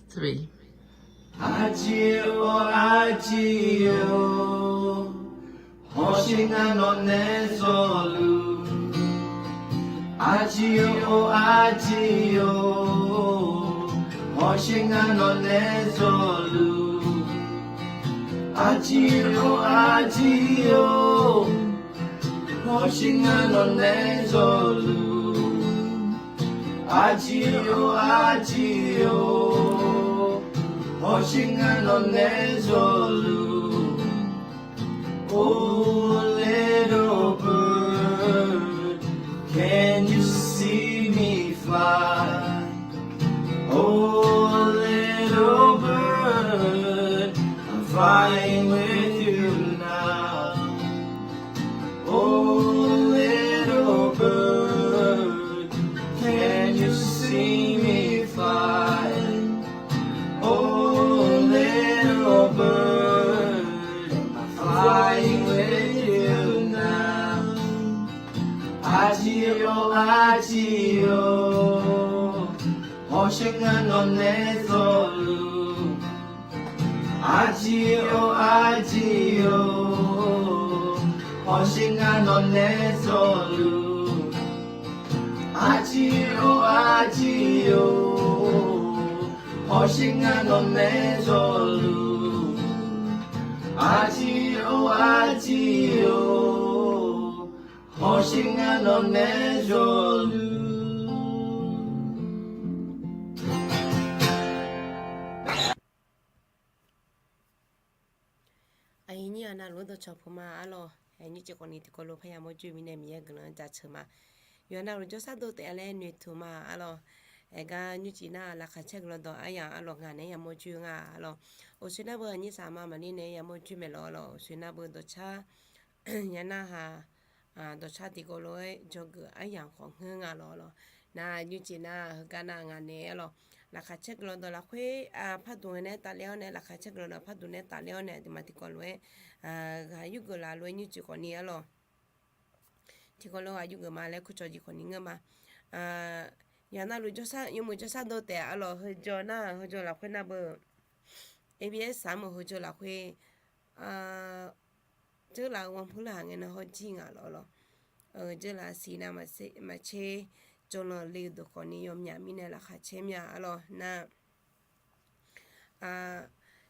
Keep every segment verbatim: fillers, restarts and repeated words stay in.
Three. Aqjeq-or aqjeq-or, hawsher ngar nawqnae zawluf. Aqjeq-or aqjeq-or, hawsher ngar nawqnae zawluf. Aqjeq-or aqjeq-or, hawsher ngar nawqnae zawluf. Aqjeq-or aqjeq-or, hawsher ngar nawqnae zawluf. Oh little bird, can you see me fly? Oh little bird, I'm flying with you now. Oh little bird, can you see me fly? Oh little bird, I'm flying with you now. Aqjeq-or aqjeq-or, hawsher ngar nawqnae zawluf. Aqjeq-or aqjeq-or, hawsher ngar nawqnae zawluf. Aqjeq-or aqjeq-or, hawsher ngar nawqnae zawluf. Aqjeq-or aqjeq-or, hawsher ngar nawqnae zawluf. Aqyuif nyir-aq navluf-anr dawqcawq puq ma arlawq. Aqyuif nymrcif khawfni tiqkawv lof parya mawrjur mirnae Miqyaer guiqlanq jaceuq ma. Yawqha navluf jawrshar dov taef-a laer noeqtmq ma arlawq. Aergar nymrcif nar laqkhaq caer guiqlanq dawq aryamq arlawq ngaq naeq-aer yamawr joer nga arlawq. Uqshoe nar beu aqnyir saqma maqlir naeq-aer yamawr joer maeqlawq arlawq. Uqshoe nar beu dawqcar ya narhaq dawqcar tiqkawv lof-aer dzawgeuf aryamq khawf ngeur nga lawq arlawq. Nar nymrcif nar heugar nar ngaq naeq-aer arlawq. Laqkhaq caer guiqlanq dawq lafkhoer parduq nae tafler-awr nae, laqkhaq caer guiqlanq dawq parduq nae tafler-awr nae, aqduimaf tiqkawv lof-aer ghaq yurgeuf laf lof-aer nymrcif khawfni arlawq. Tiqkawv lof ghaq yurgeuf ma laer kurcawq jeq khawfni ngeur ma. Yawqha navluf jawrshar yawmuiq jawrshar dov taef arlawq. Heujawr nar heujawr lafkhoer nar beu, ABS saq-anr meuq heujawr lafkhoer dzeurlaf-eu wanpuir laqhaq ngae nan hawr jir ngaq lawq lawq. Dzeurlaf siq nav maqtser jawrlanq le-eu deuq khawfni yawmyaq mirnae laqkhaq caer mya arlawq nar.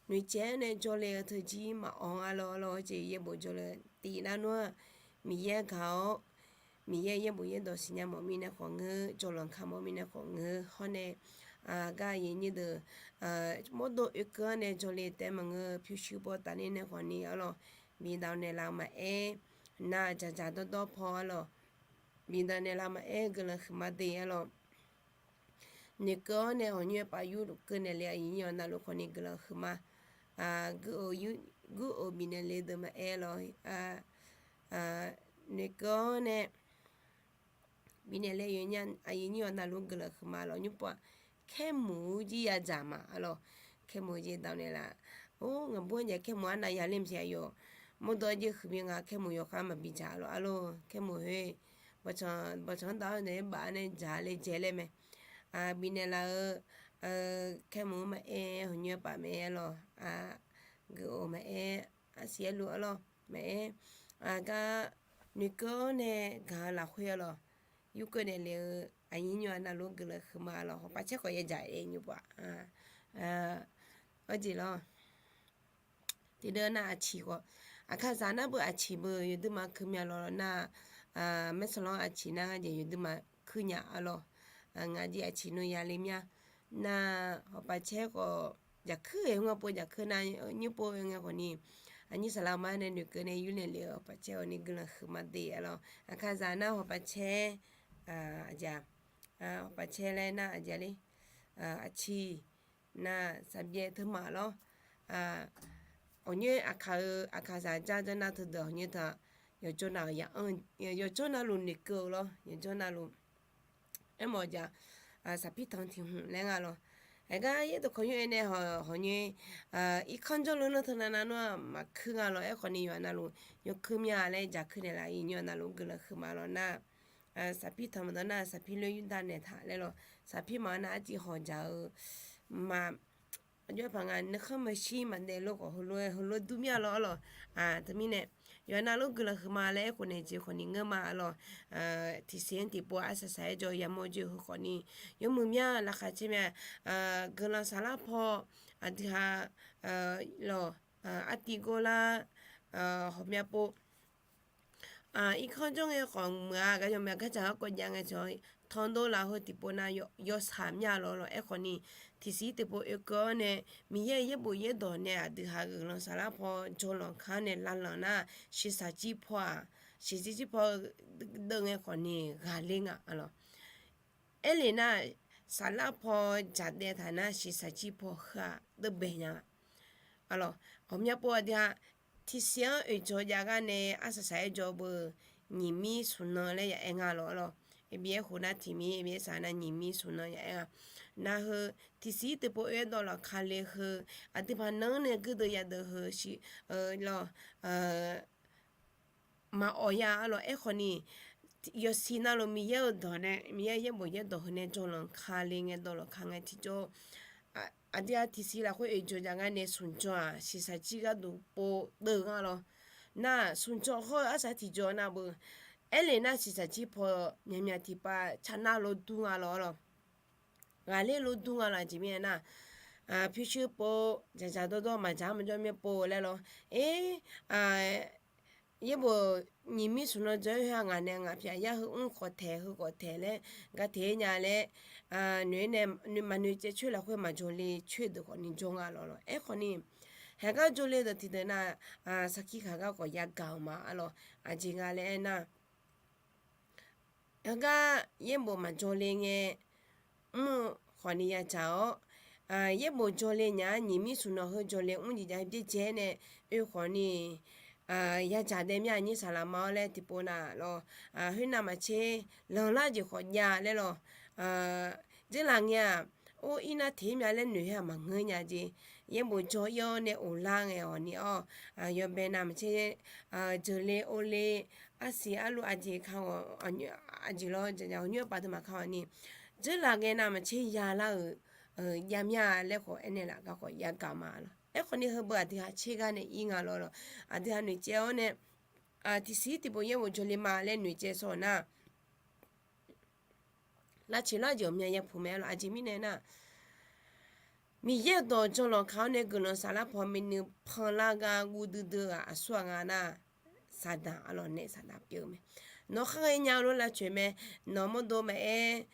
Noeqcaev-aer nae jawrle-eu teujir maqawq-anr arlawq arlawq. Hawjeq yaerbof jawrle tiq nar nmr-aq, Miqyaer gaq-awr, Miqyaer yaerbof yaerdawq siqnya mawf mirnae khawf ngeur, jawrlanq ka mawf mirnae khawf ngeur hawr nae, gar aqyuif nyir deuq mawrdo oekeuv-anr nae jawrle taef-aer maqngeur, pyurshuir baw tafler nae khawfni arlawq. Bidaq naeqlaf-eu maqaer, nar dzaqdzaq dawrdawr paw arlawq. Bidaq naeqlaf maqaer guiqlanq huiqma de arlawq. Noeqkeuv-awr nae hawqnyoer paf yurluf keuv naeqle aqyuif nyir-awq navluf khawfni guiqlanq huiqma. Guir-euq bifnaeq le deuq maqaer lawq. Noeqkeuv-awr nae bifnaeq le aqyuif nyir-awq navluf guiqlanq huiqma lawq. Nymrpov-aq, kaermuq-eu jir yadzaq ma arlawq. Kaermuq-eu jir dawq naeqlaf. Or, ngaqbur-anr jaeq kaermuq arnav ya ler maqsiq aqyawf. Mawrdo-aer jir huiqbi nga kaermuq yawkhav maqbi dzaq arlawq arlawq. Kaermuq khoer bawqtsanq-anr dawq-awr naeq-aer baf nae dzaq le dzae laer mae. Bifnaeq laf-eu kaermuq-anr maqaer, hawqnyoer paf maqaer arlawq. Guiq-euq maqaer, arsiq aerluf arlawq maqaer. Gar noeqkeuv-awr nae gaq-eu lafkhoer arlawq. Yurkeuv naeqle-eu aqyuif nyir-awq navluf guiqlanq huiqma lawq. Hawqpaq caer khawf yadzaq-aer nymrpov-aq, arjeq lawq. Tiqdeuv nar aqciq khawf, aqkaqzaq nar beu aqciq beu yawduima kuir mya lawq nar, maersanqlanr aqciq nar ngar jeq yawduima kuir nya arlawq. Ngaq jeq aqciq nmr ya le mya. Nar hawqpaq caer khawf jaqkuir-aer ngar pov jaqkuir nar, nymrpov-aer ngae khawfni, aqnyir saqlaq ma nae noeqkeuv nae yurnaeq le-eu hawqpaq caer khawfni guiqlanq huiqma de arlawq. Aqkaqzaq nar hawqpaq caer, aqjeq, hawqpaq caer laer nar aqjeq le, aqciq nar saqbyaev teumaf lawr. Hawqnyoer aqkaq-eu aqkaqzaq jar janr nar teudeuq hawqnyoer taq, yawqjawr nav-euq yaq-anr, yawqjawr navluf noeqkeuv-eu lawr, yawqjawr navluf. Aermawf-eu jeq-aq, saqpir tanq tiq hmq laer nga lawq. Aergar yaerdawq kawq nymr-aer nae hawq, hawqnyoer irkanr jawrluf nar teunav nav nmr-aq maqkuir nga lawq. Aerkhawfni yawqha navluf yawkuir mya laer jaqkuir naeqlaf-eu nyir-awq navluf guiqlanq huiqma lawq nar, saqpir tanq maqdawr nar saqpir loer yurdav naeqtaq laer lawq. Saqpir maqawr nar artiv hawq jaq-eu ma. aqjox paq nga, nuikhanr maqshir maqdaef lof khawf heulof-aer heulof dur mir-a lawr arlawq. Teumirnae yawqha navluf guiqlanq huiqma laer aerkhof naeq jeq khawf ni ngeur ma arlawq. Tiqsiq-anr tiqpov arsaq saq-aer jawr yamawr joe heu khawf ni yawmuiq mya laqkhaq caer mya. Guiqlanq saflar paw aqdui ha lawq, artiv gor lar, hawqmya pov irkanr jawr ngae khawf muiq-a, gar yawmya gardzaq garkawv jav ngae cawq, tanqdov laf heu tiqpov nav yawshaq mya lawr lawq. Aerkhawf ni tiqsiq tiqpov oekeuv-awr nae Miqyaer-euq yaerbof yaerdawq nae aqdui ha guiqlanq saflar paw jawrlanq ka-anr nae lavlanq nar, shiqshaq jir paw-aq, shiqshaq jir paw deuv ngae khawf ni ghaqler nga arlawq. Aerlef nar, saflar paw dzaqdaev taq nar shiqshaq jir paw heu-aq deuvbae nya-a. Arlawq, ghawqmya pov aqdui ha tiqsiq-anr oeqdzawq jav gar nae arsaq saq-aer jawr beu nyiq mir smq nan laer ya aer nga lawr arlawq. Eqbi aer khof nar tiq mir, eqbi aer saq nar nyiq mir smq nan ya aer nga. Nar heu tiqsiq tiqpov oe-aer dawv laf ka le heu, aqdui paq nan-anr nae guirdeuv yadeuv heu shi lawq, maqawq ya arlawq. Aerkhawf ni yawsiq navluf Miqyaer-euq dawq nae, Miqyaer-euq yaerbof yaerdawq heu nae jawrlanq ka le ngae dawv laf ka ngae tiqjawr, aqdui ha tiqsiq lafkhoer oeqdzawq jav gar nae smq jawr-aq, shiqshaq jir gharduq pov deuv nga lawr. Nar smq jawr hawr-eu arsaq tiqjawr nar beu, aerlef nar shiqshaq jir paw myaqmyaq tiqpav tsaqnav lof dur nga lawr arlawq. Ghaqler lof dur nga lawr. Aqjeq mirnae nar, pyurshuir pov, dzaqdzaq dawrdawr maqdzaq maqjawr myaer pov laer lawr. Aer, yaerbof nyiq mir smq nan dzaw-aer heu-aq ngaq nae ngaq pyaq yar heu mr khawf taeq heu khawf taeq laer gar taeq-aer nya laer, noeq-aer nae maqnoeq caev coer lafkhoer maqjawr le coer deuq khawf ni jawr nga lawr lawq. Aerkhawf ni haeq gar jawr le deuq tiqdeuq nar, sarkir khaq gar khawf yagaq-euq ma arlawq. Aqjeq nga laer aernar, heugar yaerbof maqjawr le ngae mr-eu khawf ni yadzaq-awr, yaerbof jawr le nya-ar nyiq mir smq nan heu jawr le mr jeq jav byaerdzae nae oe khawf ni yadzaq daef mir-a nyir saqlaq ma-awr laer tiqpov nav lawr. Khoernav maqtser lanqlar jeq khawf jav laer lawr. Dzeurlaf ngae-aq, or ir nar teq-ir mya laer noeq-aer-aq maqngeur nya jeq. Yaerbof jawr ir-awr nae of lar ngae awq ni-awr, yawbae nav maqtser, jeuqle orle, arsiq arluv aqjeq ka aqjeq lawr, aqnymr pav deuq maqka-awq ni, dzeurlaf ngae nav maqtser yalar-euq jav mir-a laer khawf aernaeq laf gar khawf yagaq ma lawr. Aerkhawf ni heubeu aqdui ha tser gar nae ir nga lawr lawq. Aqdui ha noeqcaev-awr nae tiqsiq tiqpov yaerbof jawr le ma laer noeqcaev sawq nar, lavcoeq lar jeq ghawqmya yapuq mae lawr. Aqjeq mirnae nar, Miqyaer-euq dawq jawrlanq ka-awr nae guiqlanq saflar paw myavnuiv panlar gar guv duidui-aq aqsur-aq nga nar, saqdaq arlawq nae saqdaq pyeuf-eu mae. Nawq khar ghaenya-eu lof lavcoeq mae. Nawq mawrdo maqaer,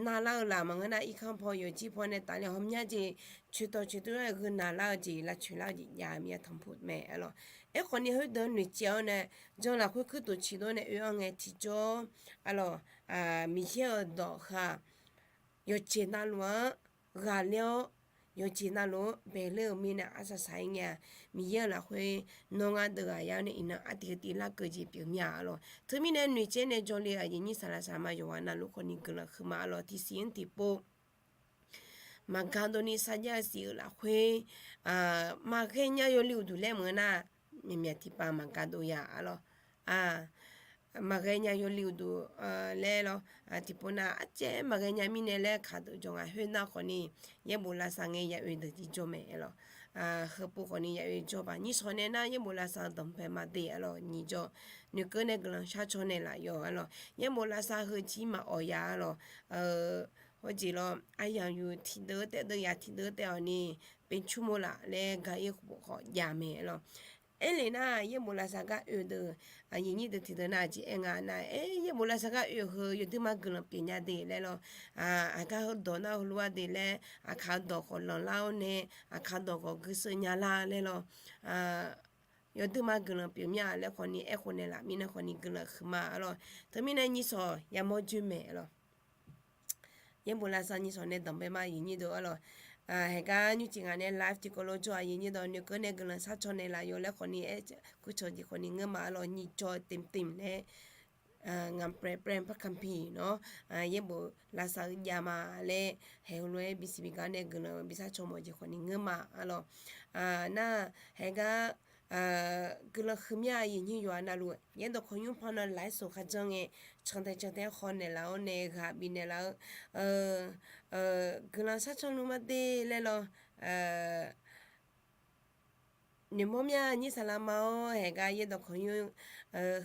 navlar-eu laf maqngeur nar irkanr paw yawqjir paw nae tafler ghawqmya jeq coeqtawq coeqtawq-aer gheu naqlar-eu jeq lavcoeq lar-eu jeq jav mir-a tanqpuq mae arlawq. Aerkhawf ni khoerdeuq noeqcaev-awr nae jan lafkhoer kuirtof ciqdov nae oe-anr ngae tiqjawr arlawq, Miqyaer-euq dawq heu-aq yawqjeq navluf-anr ghaqler-awr, yawqjeq navluf-anr baeler-eu mirnae arsaq saq-ir ngae-a. Miqyaer-euq lafkhoer nawr ngar deuv ghaq yar-awr nae iqnan artiv heu tiv larkeuv jeq pyeuf mir-a arlawq. Teumirnae noeqcaev nae jawrle aqyuif nyir saqlaq saqma yawqghaq navluf khawf ni guiqlanq huiqma arlawq. Tiqsiq-anr tiqpov maqga dovni sarjax-eu siq-euq lafkhoer maqghae nya yawli uqduq laer maqngeur nar, myaqmyaq tiqpav maqga dov ya arlawq. Maqghae nya yawli uqduq laer lawr, tiqpov nav arcaev maqghae nya mirnae laer kaq deuq jawr nga khoernar khawf ni, yaerbof lavsav ngae ya oe deuq jeq jawr mae arlawq. Heupov khawf ni ya oe jawr baq. Nyir shawq nae nar yaerbof lavsav-eu danqbae ma de arlawq. Nyiq jawr noeqkeuv nae guiqlanq sharcaw naeqlaf yawq arlawq. Yaerbof lavsav heu jir maqawq ya arlawq. Hawjeq lawr, aryamq yuf tiqdeuv taev deuv yaq tiqdeuv taev-awq ni, pyeqcur mo laf laer ga-ir khawf jav mae arlawq. Aerlef nar yaerbof lavsav gar oe deuq, aqyuif nyir deuq tiqdeuq nav jeq aer nga nar, aer yaerbof lavsav gar oe-eu heu yawduima guiqlanq pyeuf nya de laer lawr. Aqgar heudawq nar heulof-aer de laer, aqkaq-eu dawq khawf lanqlar-awr nae, aqkaq dawq khawf guiseuv nya lar laer lawr. Yawduima guiqlanq pyeuf mir-a laer khawf ni aerkhof naeqlaf mirnae khawf ni guiqlanq huiqma arlawq. Teumirnae nyir shawq yamawr joer mae arlawq. Yaerbof lavsav nyir shawq nae danqbae ma aqyuif nyir deuq arlawq. Haeqgar nymrcif ngaq nae live tiqkawv lof jawr aqyuif nyir dawq noeqkeuv nae guiqlanq sharcaw naeqlaf yawq laer khawf ni aer, kurcawq jeq khawf ni ngeur ma arlawq. Nyiq jawr เต็มเต็ม laer งานแปลเปลี่ยนพระคัมภีร์ nawr, yaerbof lavsav-eu jav ma laer, haeq heulof-aer bisiq bigar nae guiqlanq bi sharcaw mawf jeq khawf ni ngeur ma arlawq. Nar, haeqgar guiqlanq huiqmya aqyuif nyir yawqha navluf yaerdawq kawq nymr pannae lafsawq kharjan ngae, cantae cantae-aer haw naeqlaf-awr nae ghaq bifnaeq laf-eu guiqlanq sharcaw nmr ma de laer lawr. noeqmawr mya nyir saqlaq ma-awr, haeqgar yaerdawq kawq nymr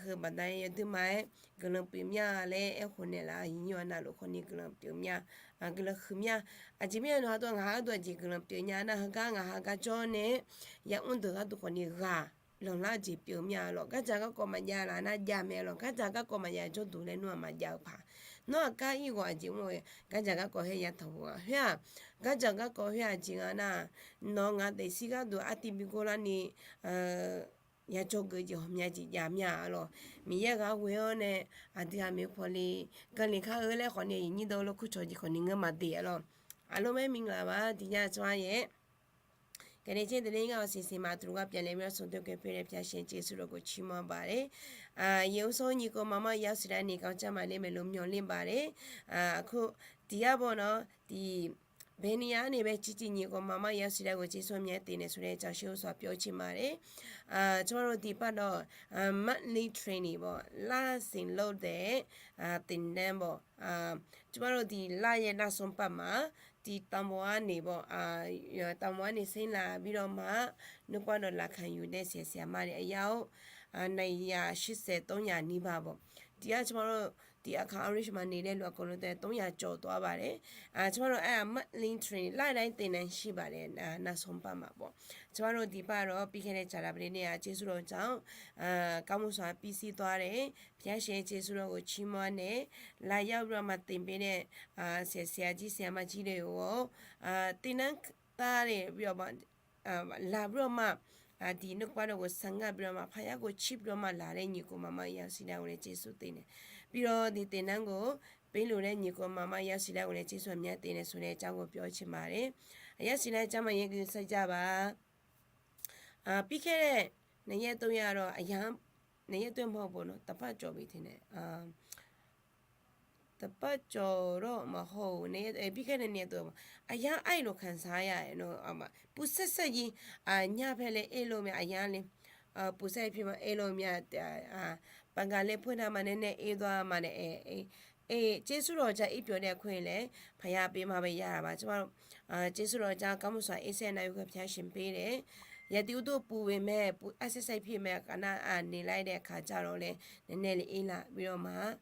heu baqda yawduir ma-aer guiqlanq pyeuf mya laer aerkhof naeqlaf-a. Yinyi-awr navluf khawfni guiqlanq pyeuf mya, guiqlanq huiq mya. Aqjeq mirnae nawq-eu gharduq ngaq-euq gharduq aqjeq guiqlanq pyeuf nya nar, heugar ngaq hagar jawr nae ya'mr deuq gharduq khawfni ghaq lanqlar jeq pyeuf mya lawq. Gardzaq garkawv maqjav laf nar jav mae lawq. Gardzaq garkawv maqjav jawrduq laer nmr-aq maqjav-eu paq. Nawr aqkar ir ghawq aqjeq mr-eu gardzaq garkawv khoer ya tanqpuq nga khoer-aq, gardzaq garkawv khoer aqjeq nga nar, nawq ngaq daefzir gharduq artiv bi gor larni ya jawrgeuf jeq hawqmya jeq jav mya lawq. Miqyaer ghaq ghoe-awr nae aqdui aqmeq pawle gale kar-eu laer khawfni yinyi dawq lof kur cawq jeq khawfni ngeur maqdeq-a lawq. Aqlof maer minglaf ba tiqnya tsawrhaq yaer 感谢 teuler ngar-awq siqsiq ma tuvluv gar pyav laer mya sawq dawr kae pyaer laer pyar shae jeqsur dawq gawq cir mawr baq laer, yaeq ursawr nyiq kawv maqmar yar siqlar ni kar car maqler maeqlo myanr ler baq laer, kur tiq yar baw nawr tiq bae ni yar ni bae civ civ nyiq kawv maqmar yar siqlar gawq jeqsur myav teq naeq sawq laer jaqsher ursawq pyawr cir ma laer, tsawrhaq lo tiqpav dawq monthly training baw lar siqlof daef tiqnan baw, tsawrhaq lo tiq lar yaer nar sanr pav ma, tiq tanqmawr arni baw, tanqmawr arni saerlaf bi lawr ma, nuikar dawq laqkhaq yuf daef siqsiq ma ni aqyar-awr, naqyaq shirsaeq tanqyaq ni ba baw. Tiq yar tsawrhaq lo tiq aqkaq orange ma ni laer luf aqkawq lo taef tanqyaq cawv tawv-a baq laer, tsawrhaq lo aer-aq monthly training lar nar teq nan shir baq laer nar sanr pav ma baw. Tsawrhaq lo tiqpav dawq-awr pirkaer nae tsaqlaq baq laer nae-aq jeqsur dawq jar-awr, garmawr sawq-a pirsir tawv-a laer, pyar shae jeqsur dawq gawq cir mawr nae, lafyar-eu bi lawr ma teq bae nae, siqsiq-a jir siq-a ma jir le-awr, teq nan tav le bi lawr ma, laq bi lawr ma, tiq nuikar dawq gawq sanr gar bi lawr ma, paqyar gawq cir bi lawr ma laq laer nyiq kawv maqmar yar siqlar gawq laer jeqsur teq nae, bi lawr tiq teq nan gawq, pyeuf luf laer nyiq kawv maqmar yar siqlar gawq laer jeqsur myav teq nae sawq laer jar gawq pyawr cir ma laer, aqyar siqlar jar ma yaer gui sar jar ba. Pirkaer nae, naqyaer tov ya lawq, aqyar, naqyaer tov ya mawr baw nawr taqpar cawv bi teq nae, taqpar cawv lawr maqhaw-eu nae, pirkaer nae nae tov, aqyar aer-eu lof khanqsar ya nawr, puq sarsar jir, aqnyar paer laer aer lof mae aqyar le, puq sarsar pyeuf ma aer lof mae, baqgaq laer pur nar ma nae nae aer dawr-a ma nae, jeqsur dawq jar ir pyawq nae khoer laer paqya pyeuf ma bae ya-a ba tsawrhaq, jeqsur dawq jar garmawr sawq-a aer saer nav yawkeuv pyar shae pyeuf laer, yaqtiv uqduq puq-eu mae, puq arsaer saer pyeuf mae, kaq nar-aq naeq lar-aer daef kaq jar lawr laer nae nae le ir laf bi lawr ma,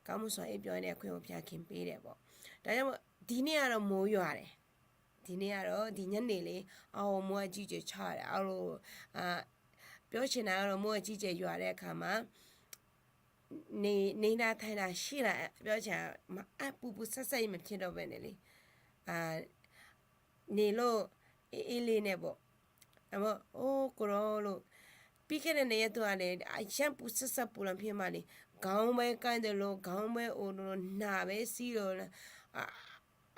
garmawr sawq-a aer pyawq nae khoer-eu pyar shae pyeuf laer baw. Daqya diq nar-aq lawq mawr-eu yawq-a laer, diq nar-aq lawq diq nyar naeq le, arlawq mawr-a jir jeq car laer arlawq, pyawr shae nar-aq lawq mawr-a jir jeq yawq-a laer kaq ma, naeq nav tae nav shir laf pyawr shae, maqaer puq puq sarsar ir maqpyaer dawr bae naeq le, naeq lawr, ir le nae baw. Or, kawv lawr lawr, pirkaer nae naeq ya tov-a nae, aqyar puq sarsar puq lanpyaer ma le, gaq-anr bae kar deuq lawr, gaq-anr bae or lawr, naq bae shir lawr,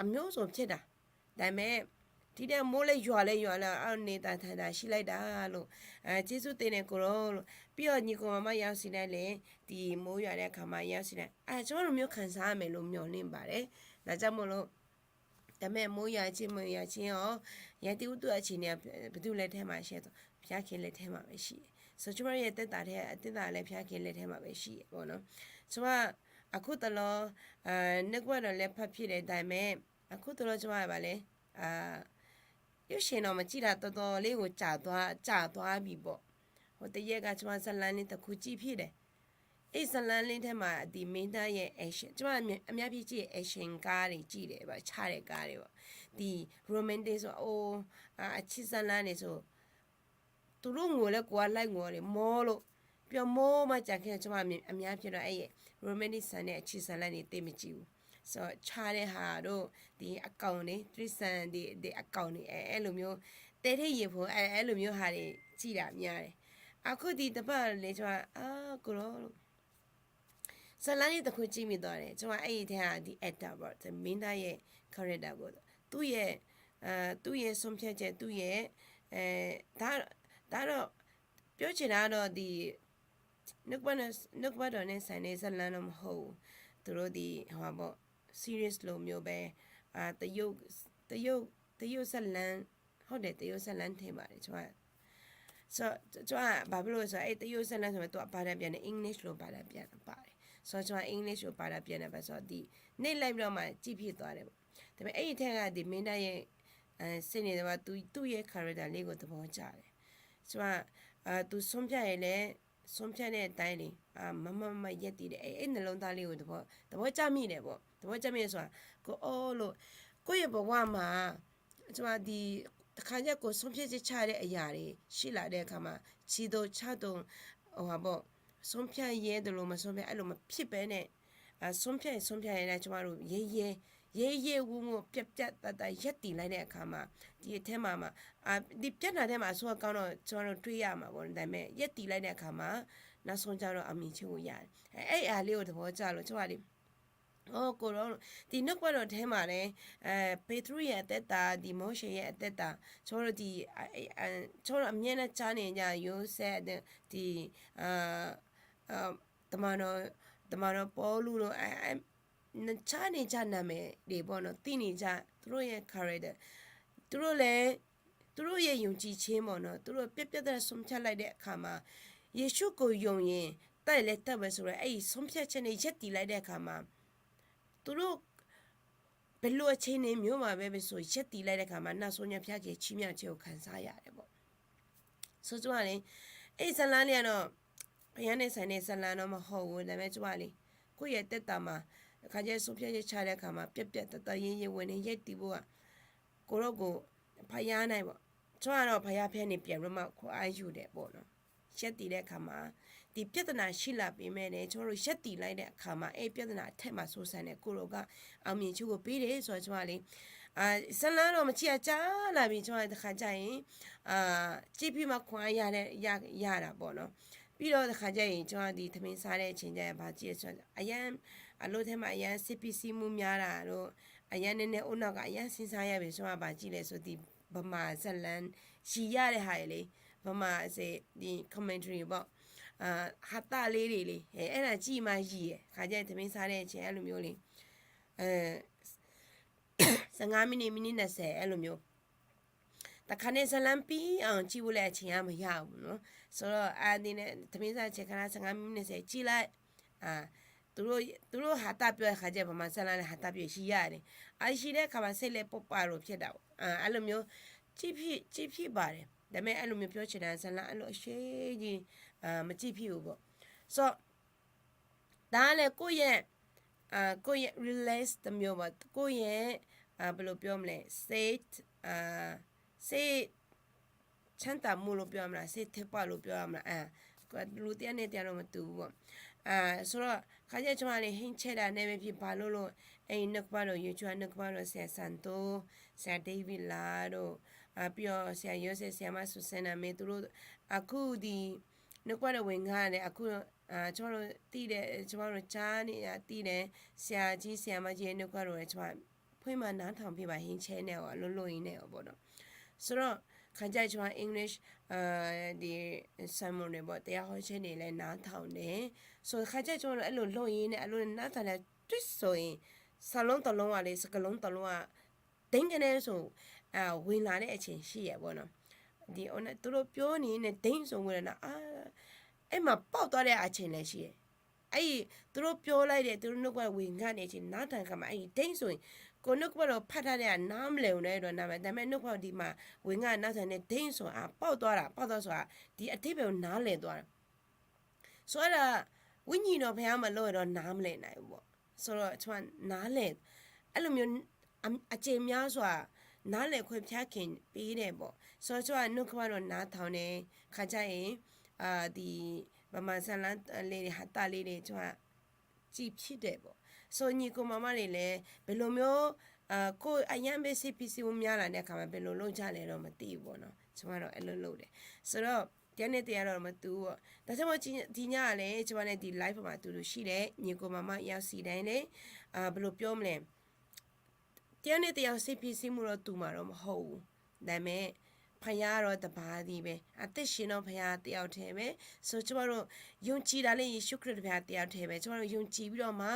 aqmyanluf pyaer daq, daq mae, tiqdae mawr laer yawq-a laer yawq-a laer arlawq naeq taq taq daq shir laer daq lawr, jeqsur teq nae kawv lawr lawr, pir-awr nyiq kawv maqmar yar siqlar laer, tiq mawr-eu yawq-a laer kaq ma yar siqlar, tsawrhaq lawq myanr khanqsar maeqlo myanr le baq laer, naq jar mawr lawr. Daq mae mawr-eu yawq-a jir mawr-eu yawq-a jir-awr, yaqtiv uqduq aqceq nae baqdur laer tae ma shae, pyar khae laer tae ma bae shir, sawqcawq ma yaer taer taf tae taer taf laer pyar khae laer tae ma bae shir-awr nawr, tsawrhaq aqkur tawvlawr, nuikar dawq laer par pyaer daef daq mae, aqkur tawvlawr tsawrhaq baq laer, yawshaef nawq maqjir laf dawrdawr ler ghof caf dawr-a caf dawr-a bi baw. Hawtae yaer gar tsawrhaq zarlanr ler taqkur jir pyaer daef, ir zarlanr ler tae ma diq maer dar yaer action tsawrhaq armyar pyaer jir action gar le jir daef ba car daef gar le ba, diq romantic sawr-a, aqcir zarlanr le sawr, tuvlur ngoq laer kov-a laer ngoq-a le mawr lawr, pyawr mawr ma caf kae tsawrhaq armyar pyaer dawr aer yaer romantic saq nae aqcir zarlanr ni tae maqjir-eu, sawr car nae haq dawr, diq aqkawq nae tristan diq aqkawq nae aer aer luf myanr, tae tae yaeq pawq aer aer luf myanr ha le, jir daq mya le, aqkur diq taqpar le tsawrhaq aqkur lawr lawr. Saqlaq ni taqkur jir miqdawq nae tsawrhaq aer-ir tae-aq diq aerdaq bawr taqmir nar yaer kawre daq bawr, tur yaer, tur yaer sanr pyar cae tur yaer, daq dawr, pyawr cae daq dawr diq, nuikar dawq nae saq nae zarlanr nawr maqhaw-eu, tuvlor diq hawq-a bawr, serious luf myanr bae, taqyar zarlanr, hawr daef taqyar zarlanr tae ma le tsawrhaq, tsawrhaq baqblof sawr aer taqyar zarlanr taq ma tov-aq baqda byav nae English luf baqda byav nae baq le, sawr tsawrhaq English luf baqda byav nae baq sawr diq nae laer bi lawr ma jir pyaer dawr-a le, taqmae aer-ir tae ghaq diq maer nar yaer Saqlaqma ตู้เย็น character လေးကို သဘောကျတယ်။ ကျွန်မ သူဆုံးဖြတ်ရင်လည်း ဆုံးဖြတ်တဲ့အတိုင်းလေ မမမမရပ်တည်တယ် အဲ့နှလုံးသားလေးကို သဘောကျမိတယ်ပေါ့။ သဘောကျမိတယ်ဆိုတာ ကိုယ့်အလုပ် ကိုယ့်ရဲ့ဘဝမှာ ကျွန်မ ဒီတစ်ခါကျ ကိုယ်ဆုံးဖြတ်ချက်ချတဲ့အရာတွေရှိလာတဲ့အခါမှာ ခြေတုံချတုံ ဟိုဟာပေါ့ ဆုံးဖြတ်ရဲသလို မဆုံးဖြတ် အဲ့လိုမဖြစ်ဘဲနဲ့ ဆုံးဖြတ်ရင် ဆုံးဖြတ်ရင်လည်း ကျွန်မတို့ ရဲရဲ ရဲရဲဝံ့ဝံ့ ပြတ်ပြတ်သားသား ရပ်တည်လိုက်တဲ့အခါမှာ ဒီအထဲမှာမှ ဒီပြဿနာထဲမှာ အဆိုးအကောင်းတော့ ကျွန်မတို့ တွေ့ရမှာပေါ့။ ဒါပေမဲ့ ရပ်တည်လိုက်တဲ့အခါမှာ နောက်ဆုံးကျတော့ အောင်မြင်ခြင်းကိုရတယ်။ အဲ့အရာလေးကို သဘောကျလို့ ကျွန်မတွေ ဟော ကိုယ်တော် ဒီနှုတ်ကပတ်တော်ထဲမှာလည်း အဲ ပေတရုရဲ့အသက်တာ ဒီမောရှေရဲ့အသက်တာ ကျွန်တော်တို့ ဒီ အဲ အဲ ကျွန်တော်တို့ အမြဲတမ်းကြားနေကြ ယောသပ် ဒီ အာ အာ တမန်တော် တမန်တော်ပေါလုတို့ အဲ အဲ ကြားနေကြ နာမည်တွေပေါ့နော် သိနေကြ သူတို့ရဲ့ character သူတို့လည်း သူတို့ရဲ့ ယုံကြည်ခြင်းပေါ့နော် သူတို့ ပြတ်ပြတ်သားသား ဆုံးဖြတ်လိုက်တဲ့အခါမှာ ယေရှုကိုယုံရင် တတ်ရင်လည်းတတ်မယ်ဆိုတော့ အဲ့ဒီဆုံးဖြတ်ချက်နဲ့ ရပ်တည်လိုက်တဲ့အခါမှာ သူတို့ ဘယ်လိုအခြေအနေမျိုးမှာပဲဖြစ်ဖြစ် ရပ်တည်လိုက်တဲ့အခါမှာ နောက်ဆုံးကျ ဘုရားသခင်ချီးမြှောက်ခြင်းကို ခံစားရတယ်ပေါ့။ ဆိုတော့လေ အဲ့ဒီဇာတ်လမ်းလေးကတော့ ဘုရားနဲ့ဆိုင်တဲ့ဇာတ်လမ်းတော့ မဟုတ်ဘူး။ ဒါပေမဲ့ ကျွန်မလေး ကိုယ့်ရဲ့အသက်တာမှာ တစ်ခါကျ ဆုံးဖြတ်ချက်ချတဲ့အခါမှာ ပြတ်ပြတ်သားသား ရဲရဲဝံ့ဝံ့နဲ့ ရပ်တည်ဖို့က ကိုယ့်ကိုယ် ဘုရားနဲ့ပေါ့။ ကျွန်မကတော့ ဘုရားဖက်နေပြန်ပြီးတော့မှ ခွန်အားယူတယ်ပေါ့နော်။ ရပ်တည်တဲ့အခါမှာ ဒီပြဿနာရှိလာပေမဲ့လည်း ကျွန်တော်တို့ ရပ်တည်လိုက်တဲ့အခါမှာ အဲ့ပြဿနာအထက်မှာ ဆိုးဆန်တဲ့ ကိုယ်တော်က အောင်မြင်ခြင်းကို ပေးတယ်ဆိုတော့ ကျွန်မလေး အာ ဇာတ်လမ်းတော့ မကြည့်ရ ကြာလာပြီ။ ကျွန်မလေး တစ်ခါကျရင် အာ ကြည့်ပြီးမှ ခွန်အားရတဲ့ ရ ရတာပေါ့နော်။ ပြီးတော့ တစ်ခါကျရင် ကျွန်မ ဒီထမင်းစားတဲ့အချိန်ကျရင် ဘာကြည့်လဲဆိုတော့ အရမ်း အလုပ်ထဲမှာ အရမ်းစိတ်ဖိစီးမှုများတာတို့ အရမ်းနည်းနည်းအိုးနောက်က အရမ်းစဉ်းစားရပြီ။ ကျွန်မ ဘာကြည့်လဲဆို ဒီဗမာဇာတ်လမ်း ရယ်ရတဲ့ဟာတွေလေ ဗမာ ဒီ commentary ပေါ့ အာ ဟာသလေးတွေလေ အဲ အဲ့ဒါကြည့်မှရယ်။ ခါကျရင် ထမင်းစားတဲ့အချိန် အဲ့လိုမျိုးလေ အဲ ဆယ့်ငါးမိနစ် မိနစ်နှစ်ဆယ် အဲ့လိုမျိုး တစ်ခါနဲ့ ဇာတ်လမ်းပြီးအောင် ကြည့်ဖို့လည်း အချိန်က မရဘူးနော်။ ဆိုတော့ အာ ဒီနေ့ ထမင်းစားချိန်ခါ ဆယ့်ငါးမိနစ် နှစ်ဆယ် ကြည့်လိုက် အာ သူတို့ သူတို့ ဟာသပြောတဲ့ခါကျ ဗမာဇာတ်လမ်းလည်း ဟာသပြောရှိရတယ်။ အာ ရှိတဲ့အခါမှာ စိတ်လည်း ပေါ့ပါလို့ ဖြစ်တာပေါ့။ အာ အဲ့လိုမျိုး ကြည့်ဖြစ် ကြည့်ဖြစ်ပါတယ်။ ဒါပေမဲ့ အဲ့လိုမျိုး ပြောချင်တာ ဇာတ်လမ်း အဲ့လိုအရှည်ကြီး အာ မကြည့်ဖြစ်ဘူးပေါ့။ ဆိုတော့ ဒါကလည်း ကိုယ့်ရဲ့ အာ ကိုယ့်ရဲ့ relax တစ်မျိုးပေါ့။ ကိုယ့်ရဲ့ အာ ဘယ်လိုပြောမလဲ စိတ် အာ စိတ်ချမ်းသာမှုလို့ ပြောရမလား စိတ်ထဲပလို့ ပြောရမလား အာ လူတစ်ယောက်နဲ့တစ်ယောက်တော့ မတူဘူးပေါ့။ အာ ဆိုတော့ ခါကျ ကျွန်မလေး ဟင်းချက်တာနဲ့ပဲဖြစ် ဘာလို့လို့ အဲ့ဒီနှုတ်ကပတ်တော် YouTube နှုတ်ကပတ်တော် ဆရာစံသို ဆရာ David လာတို့ အာ ပြီးတော့ ဆရာ Yosef ဆရာမ Susanna မင်း သူတို့ အခု ဒီ နှုတ်ကပတ်တော် ဝင်ငါတယ် အခု အာ ကျွန်မတို့ သိတယ် ကျွန်မတို့ ကြားနေရ သိတယ် ဆရာကြီး ဆရာမကြီးရဲ့ နှုတ်ကပတ်တော်တွေ ကျွန်မ ဖွင့်မှ နားထောင်ဖြစ်ပါ ဟင်းချက်နဲ့ရော အလုပ်လုပ်ရင်းနဲ့ရောပေါ့နော်။ ဆိုတော့ ခါကျ ကျွန်မ English အာ ဒီ sermon တွေပေါ့ တရားဟောခြင်းတွေလည်း နားထောင်တယ်။ ဆိုတော့ ခါကျ ကျွန်မတို့ အဲ့လိုလုပ်ရင်းနဲ့ အဲ့လိုနားထောင်တဲ့ တစ်ဆိုရင် စာလုံးတစ်လုံးကလေ စကားလုံးတစ်လုံးက ဒိန်းကနဲဆို အာ ဝင်လာတဲ့ အချိန်ရှိရပေါ့နော်။ ဒီ သူတို့ပြောနေနဲ့ ဒိန်းဆို ဝင်လာတာ အာ အဲ့မှာ ပေါက်သွားတဲ့ အချိန်လည်းရှိတယ်။ အဲ့ဒီ သူတို့ပြောလိုက်တဲ့ သူတို့ နှုတ်ကပတ်တော် ဝင်ငါတဲ့ အချိန် နားထောင်ခါမှာ အဲ့ဒီ ဒိန်းဆိုရင် ကိုယ်နှုတ်ကပတ်တော် ဖတ်ထားတဲ့ဟာ နားမလည်ဘူးနော် အဲ့တော့ နားမလည်။ ဒါပေမဲ့ နှုတ်ကပတ်တော် ဒီမှာ ဝင်ငါ နားထောင်တဲ့ ဒိန်းဆိုတာ ပေါက်သွားတာ ပေါက်သွားဆိုတာ ဒီအဓိပ္ပာယ်ကို နားလည်သွားတာ။ ဆိုတော့ အဲ့ဒါ ဝိညာဉ်တော်ဘုရားမှာ လုပ်ရတော့ နားမလည်နိုင်ဘူးပေါ့။ ဆိုတော့ ကျွန်မ နားလည် အဲ့လိုမျိုး အ အကြိမ်များစွာ နားလည်ခွင့် ဘုရားခင် ပေးတယ်ပေါ့။ ဆိုတော့ ကျွန်မ နှုတ်ကပတ်တော် နားထောင်တယ်။ ခါကျရင် အာ ဒီ ဗမာဇာတ်လမ်းလေးတွေ ဟာသလေးတွေ ကျွန်မ ကြည့်ဖြစ်တယ်ပေါ့။ ဆိုတော့ ညီအစ်ကိုမောင်မတွေလည်း ဘယ်လိုမျိုး အာ ကိုယ့်အရမ်းပဲ စိတ်ဖိစီးမှုများလာတဲ့အခါမှာ ဘယ်လိုလုပ်ကြလဲတော့ မသိဘူးပေါ့နော်။ ကျွန်မတော့ အဲ့လိုလုပ်တယ်။ ဆိုတော့ တယောက်နဲ့တယောက်တော့ မတူဘူးပေါ့။ ဒါကြောင့်မို့ ဒီညကလည်း ကျွန်မနဲ့ ဒီ live မှာ အတူတူရှိတဲ့ ညီအစ်ကိုမောင်မ ယောက်စီတိုင်းလည်း အာ ဘယ်လိုပြောမလဲ တယောက်နဲ့တယောက် စိတ်ဖိစီးမှုတော့ တူမှာတော့ မဟုတ်ဘူး။ ဒါပေမဲ့ ဘုရားတော့ တစ်ပါးတည်းပဲ။ အသက်ရှင်သော ဘုရားတစ်ယောက်တည်းပဲ။ ဆိုတော့ ကျွန်မတို့ ယုံကြည်တာလည်း ယေရှုခရစ် ဘုရားတစ်ယောက်တည်းပဲ။ ကျွန်မတို့ ယုံကြည်ပြီးတော့မှ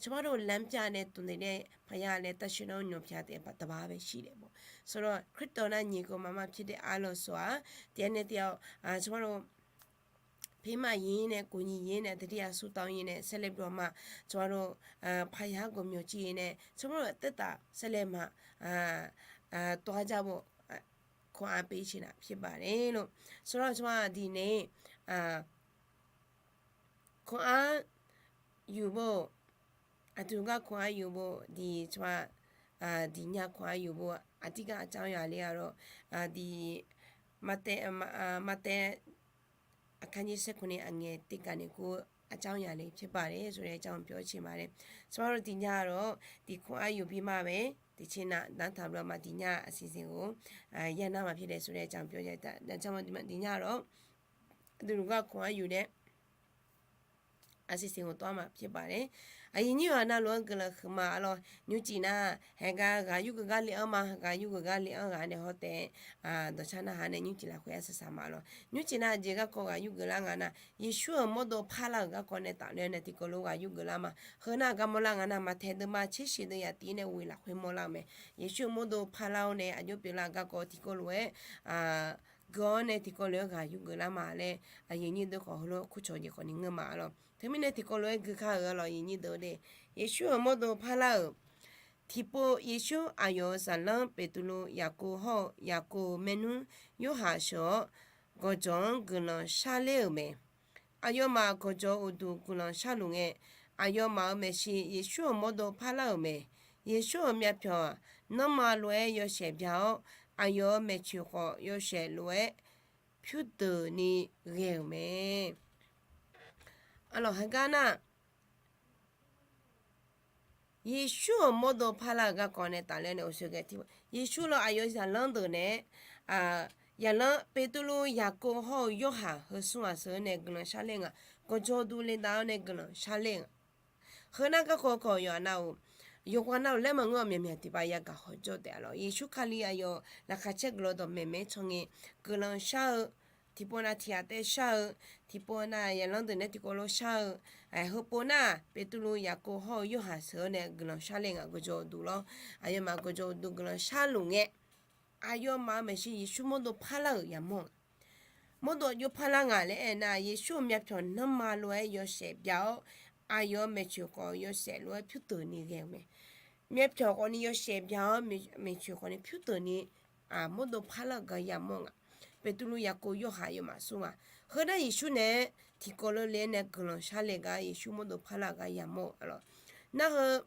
ကျွန်မတို့ လမ်းပြတဲ့ သူနဲ့ ဘုရားလည်း သန့်ရှင်းသော ညီ ဘုရားတစ်ပါးပဲ ရှိတယ်ပေါ့။ ဆိုတော့ ခရစ်တော်နဲ့ ညီအစ်ကိုမောင်မ ဖြစ်တဲ့ အားလုံးဆိုတာ တယောက်နဲ့တယောက် အာ ကျွန်မတို့ ဖေးမရင်းနဲ့ ကူညီရင်းနဲ့ သတိရ ဆုတောင်းရင်းနဲ့ ဆက်လက်ပြီးတော့မှ ကျွန်မတို့ အာ ဘုရားကို မျှော်ကြည့်ရင်းနဲ့ ကျွန်မတို့ အသက်တာ ဆက်လက်မှ အာ tov-aer jar bo, ခွန်အားပေးခြင်း ဖြစ်ပါတယ်လို့ ဆိုတော့ ကျွန်မဒီနေ့ ခွန်အားယူဖို့ အတူတကွခွန်အားယူဖို့ ဒီ ကျွန်မ ဒီညခွန်အားယူဖို့ အဓိကအကြောင်းအရာလေးကတော့ ဒီ မဿဲ မဿဲ အခန်းကြီးဆယ့်ခုနစ် အငယ်တစ်ကနေ ကိုး အကြောင်းအရာလေးဖြစ်ပါတယ်ဆိုတဲ့အကြောင်းပြောချင်ပါတယ်။ ကျွန်မတို့ဒီညကတော့ ဒီခွန်အားယူပြီးမှပဲ တခြင်းနားထောင်ပြီးတော့မှ ဒီညအစီအစဉ်ကို ရပ်နားမှာဖြစ်တယ်ဆိုတဲ့အကြောင်းပြောချင်တယ်။ ဒါကြောင့်မို့ ဒီညကတော့ အတူတကွခွန်အားယူတဲ့ အစီအစဉ်ကိုသွားမှာဖြစ်ပါတယ်။ Aqyuif nyir-euq aqna lof-anr guiqlanq huiqma arlawr. Nymrcif nar, haeqgar ghaq yurgeuf gar le-anr ma, ghaq yurgeuf gar le-anr ghaq nae hawtaef-aer dawqcar narhaq nae nymrcif lafkhoer arsaq saq ma arlawr. Nymrcif nar, aqjeq garkawv ghaq yurgeuf lar nga nar, Yeqsur-euq mawrdo parlar-euq garkawv nae tafler nae tiqkawv lof ghaq yurgeuf lar ma. Heu nar gar mawrlar nga nar, Maqtaeq deuvma tser shif deuv yaf tiv-ir nae ghoe lafkhoer mawrlar-eu mae. Yeqsur-euq mawrdo parlar-awr nae aqjox pyeuflar-euq garkawv tiqkawv lof-aer gui-awr nae tiqkawv lof-aer ghaq yurgeuf lar ma laer, aqyuif nyir deuq khawf heulof-aer kurcawq jeq khawf ni ngeur ma arlawr. Teumirnae tiqkawv lof-aer gui kar-euq arlawr, aqyuif nyir deuq de. Yeqsur-euq mawrdo parlar-euq tiqpov, Yeqsur aqyawf-euq zaqlanr Beqtuvluv, Yaqkov hawr-eu Yaqkov-euq maernmr Yorhaq sheuq-awr, gawqjawq-anr guiqlanq sharler-euq mae. Aqyawfmaf gawqjawq uqduq guiqlanq sharluf ngae, aqyawfmaf-euq maeqshi Yeqsur-euq mawrdo parlar-euq mae. Yeqsur-euq myavpyawq nanrma lof-aer yawshaef bya-awr, aqyawf-euq maeqtsoeq khawf yawshaef lof-aer pyurdeuqni ghae-euq mae. Arlawr, heugar nar, Yeqsur-euq mawrdo parlar-euq garkawv nae tafler nae uqshoe ghae tiv-a, Yeqsur lawr aqyawf zaqlanr deuq nae, zaqlanr Beqtuvluv, Yaqkov hawr-eu Yorhaq heu smr ghaq sheuq-eu nae guiqlanq sharler nga. Gawqjawq uqduq le dav-awr nae guiqlanq sharler nga. Heu nar garkawv khawf yawqha nav-euq, yawqghaq nav-euq laer maqngeur-awq, myaqmyaq tiqpav yagaq hawjawr taef-a lawr. Yeqsur Kali aqyawf laqkhaq caer guiqlanq dawqmaeq maeq-aer can ngae, guiqlanq shar-eu, tiqpov nav tiq ghaq taef shar-eu, tiqpov nav zaqlanr deuq nae tiqkawv lof shar-eu, heupov nar Beqtuvluv, Yaqkov hawr-eu Yorhaq sheuq-eu nae guiqlanq sharler nga. Gawqjawq uqduq lawr, aqyawfmaf gawqjawq uqduq guiqlanq sharluf ngae, aqyawfmaf-euq maeqshi Yeqsur mawrdo parlar-euq yamawr-eu, mawrdo aqjox parlar nga laer aernar, Yeqsur-euq myavpyawq nanrma lof-aer yawshaef bya-awr, aqyawf-euq maeqtsoeq khawf yawshaef lof-aer pyurdeuqni ghae-eu mae. Myavpyawq khawfni yawshaef bya-awr, maeqtsoeq khawfni pyurdeuqni mawrdo parlar-eu gar yamawr nga. Beqtuvluv, Yaqkov, Yorhaq aqyawfmaf smr nga. Heu nar Yeqsur nae tiqkawv lof le-aer nae guiqlanq sharle gar Yeqsur mawrdo parlar-eu gar yamawr-eu arlawr. Nar heu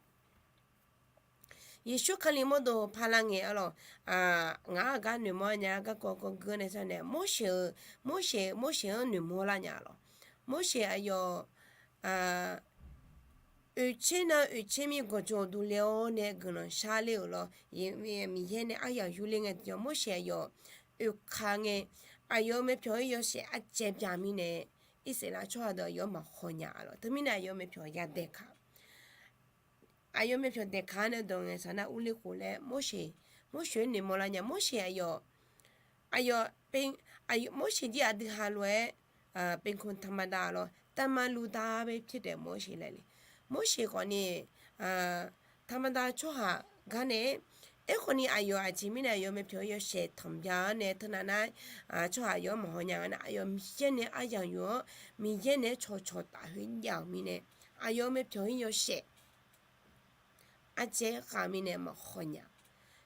Yeqsur Kali mawrdo parlar ngae arlawr, ngaq-anr aqgar noeqmawr nya garkawv kawv geur nae sar nae, Morseq-euq, Morseq, Morseq-anr noeqmawr lar nya lawr. Morseq aqyawf oeqtser nar oeqtser mir gawqjawq uqduq le-awr nae guiqlanq sharler-euq lawr. Miqyaer nae aryamq yurler ngae tiqjawr Morseq aqyawf oeqkaq ngae, aqyawf-euq myavpyawq-ir yawshaef arcaev bya mirnae, Irsaqleqlav tsawrhaq deuq aqyawf-anr maqhaw nya lawr. Teumirnae aqyawf-euq myavpyawq yadaeq kaq Aqyawf myavpyawq daeqkaq-anr nae dawq ngaeqsaq nar urler khof laer Morseq, Morseq-anr noeqmawr lar nya. Morseq aqyawf, aqyawf, Morseq jir aqdui ha lof-aer เป็นคนธรรมดา lawr, ธรรมดา luf dar bae pyaer taef Morseq laer le. Morseq khawfni ธรรมดา tsawrhaq gar nae, aerkhawfni aqyawf aqjeq mirnae aqyawf myavpyawq-ir yawshaef tanqbya-anr nae teunav nar, tsawrhaq aqyawf-anr maqhaw nya nga nar, aqyawf Miqyaer nae aryamq yuf-awr, Miqyaer naeq-aer cawqcawq taf khoer jav-euq mirnae, aqyawf myavpyawq-ir yawshaef arcaev-aer khav mirnae maqhaw nya.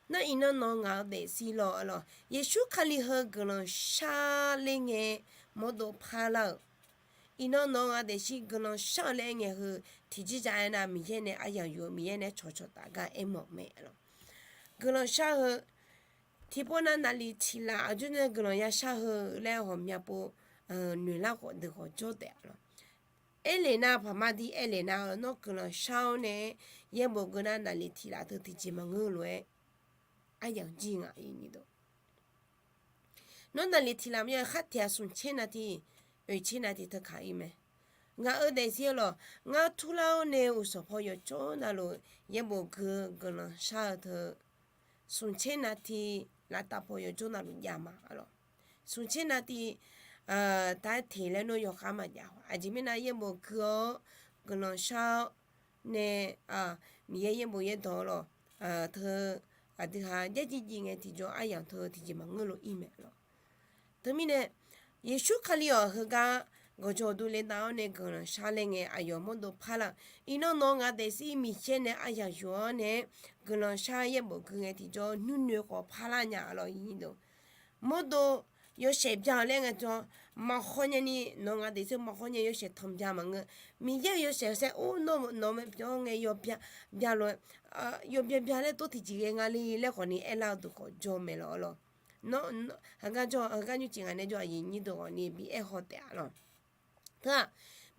Nar iqnan nawq-eu ngaq-eu daefzir lawr-a lawr, Yeqsur Kali heu guiqlanq sharler ngae mawrdo parlar-euq, iqnan nawq-eu ngaq-eu daefzir guiqlanq shar-eu laer aer ngae heu tiqjir ja aernar, Miqyaer nae aryamq yuf-eu, Miqyaer nae cawqcawq taf gar aermawf-eu mae lawr. Guiqlanq shar heu, tiqpov nav naqliq tiq laf aqjox nae guiqlanq yashar heu laer ghawqmya pov noeqlar khawf deuq khawf jawr taef-a lawr. Aerlef nar, paqma dir aerlef nar, nawr guiqlanq shar-awr nae yaerbof geu nar naqliq tiq laf teu tiqjeq maqngeur lof-aer aryamq jir nga. Nawr naqliq tiq laf mya-eu khar tiq ghaq smq tser nav tiq, oeq tser nav tiq teu kaq-ir mae. Ngaq-eu daefzir-eu lawr, ngar turlar-awr nae uqsanq paw yawqjawr navluf yaerbof geu-eu guiqlanq shar-eu teu smq tser nav tiq lavtav paw yawqjawr navluf jav ma-a lawr. Smq tser nav tiq taef-aer teq laer nawr yawkhav maqjav-a. Aqjeq mirnae yaerbof gui-awr guiqlanq shar-awr nae, Miqyaer yaerbof yaerdawq-eu lawr, teu aqdui ha jarjir jir ngae tiqjawr aryamq teu tiqjeq maqngeur lof-ir mae lawr. Teumirnae, Yeqsur Kali-awq heugar gawqjawq durler dav-awr nae guiqlanq shar laer ngae aqyawf mawrdo parlar-euq. Iqnan nawq-eu ngaq daefzir Miqyaer nae aryaq yuf-awr nae-a guiqlanq shar yaerbof gui ngae tiqjawr nuinoeq khawf parlar nya-a lawq. Mawrdo yawshaef bya-eu laer ngae tiqjawr maqkhawr nyani, nawq-eu ngaq daefzir maqkhawr nya yawshaef tanq bya maqngeur. Miqyaer-euq yawshaef khanqsaer or nawr nawq-eu mae bya-awr ngae yawbya bya lof-aer, yawbya bya laer tov tiqjeq ghae nga le laer khawfni aerlar-eu deuq khawf jawr mae lawq-a lawq. Nawr heugar jawr heugar nymrcif ngaq nae jawr aqyuif nyir deuq khawfni bi aer haw taef-a lawq. Teu-aq,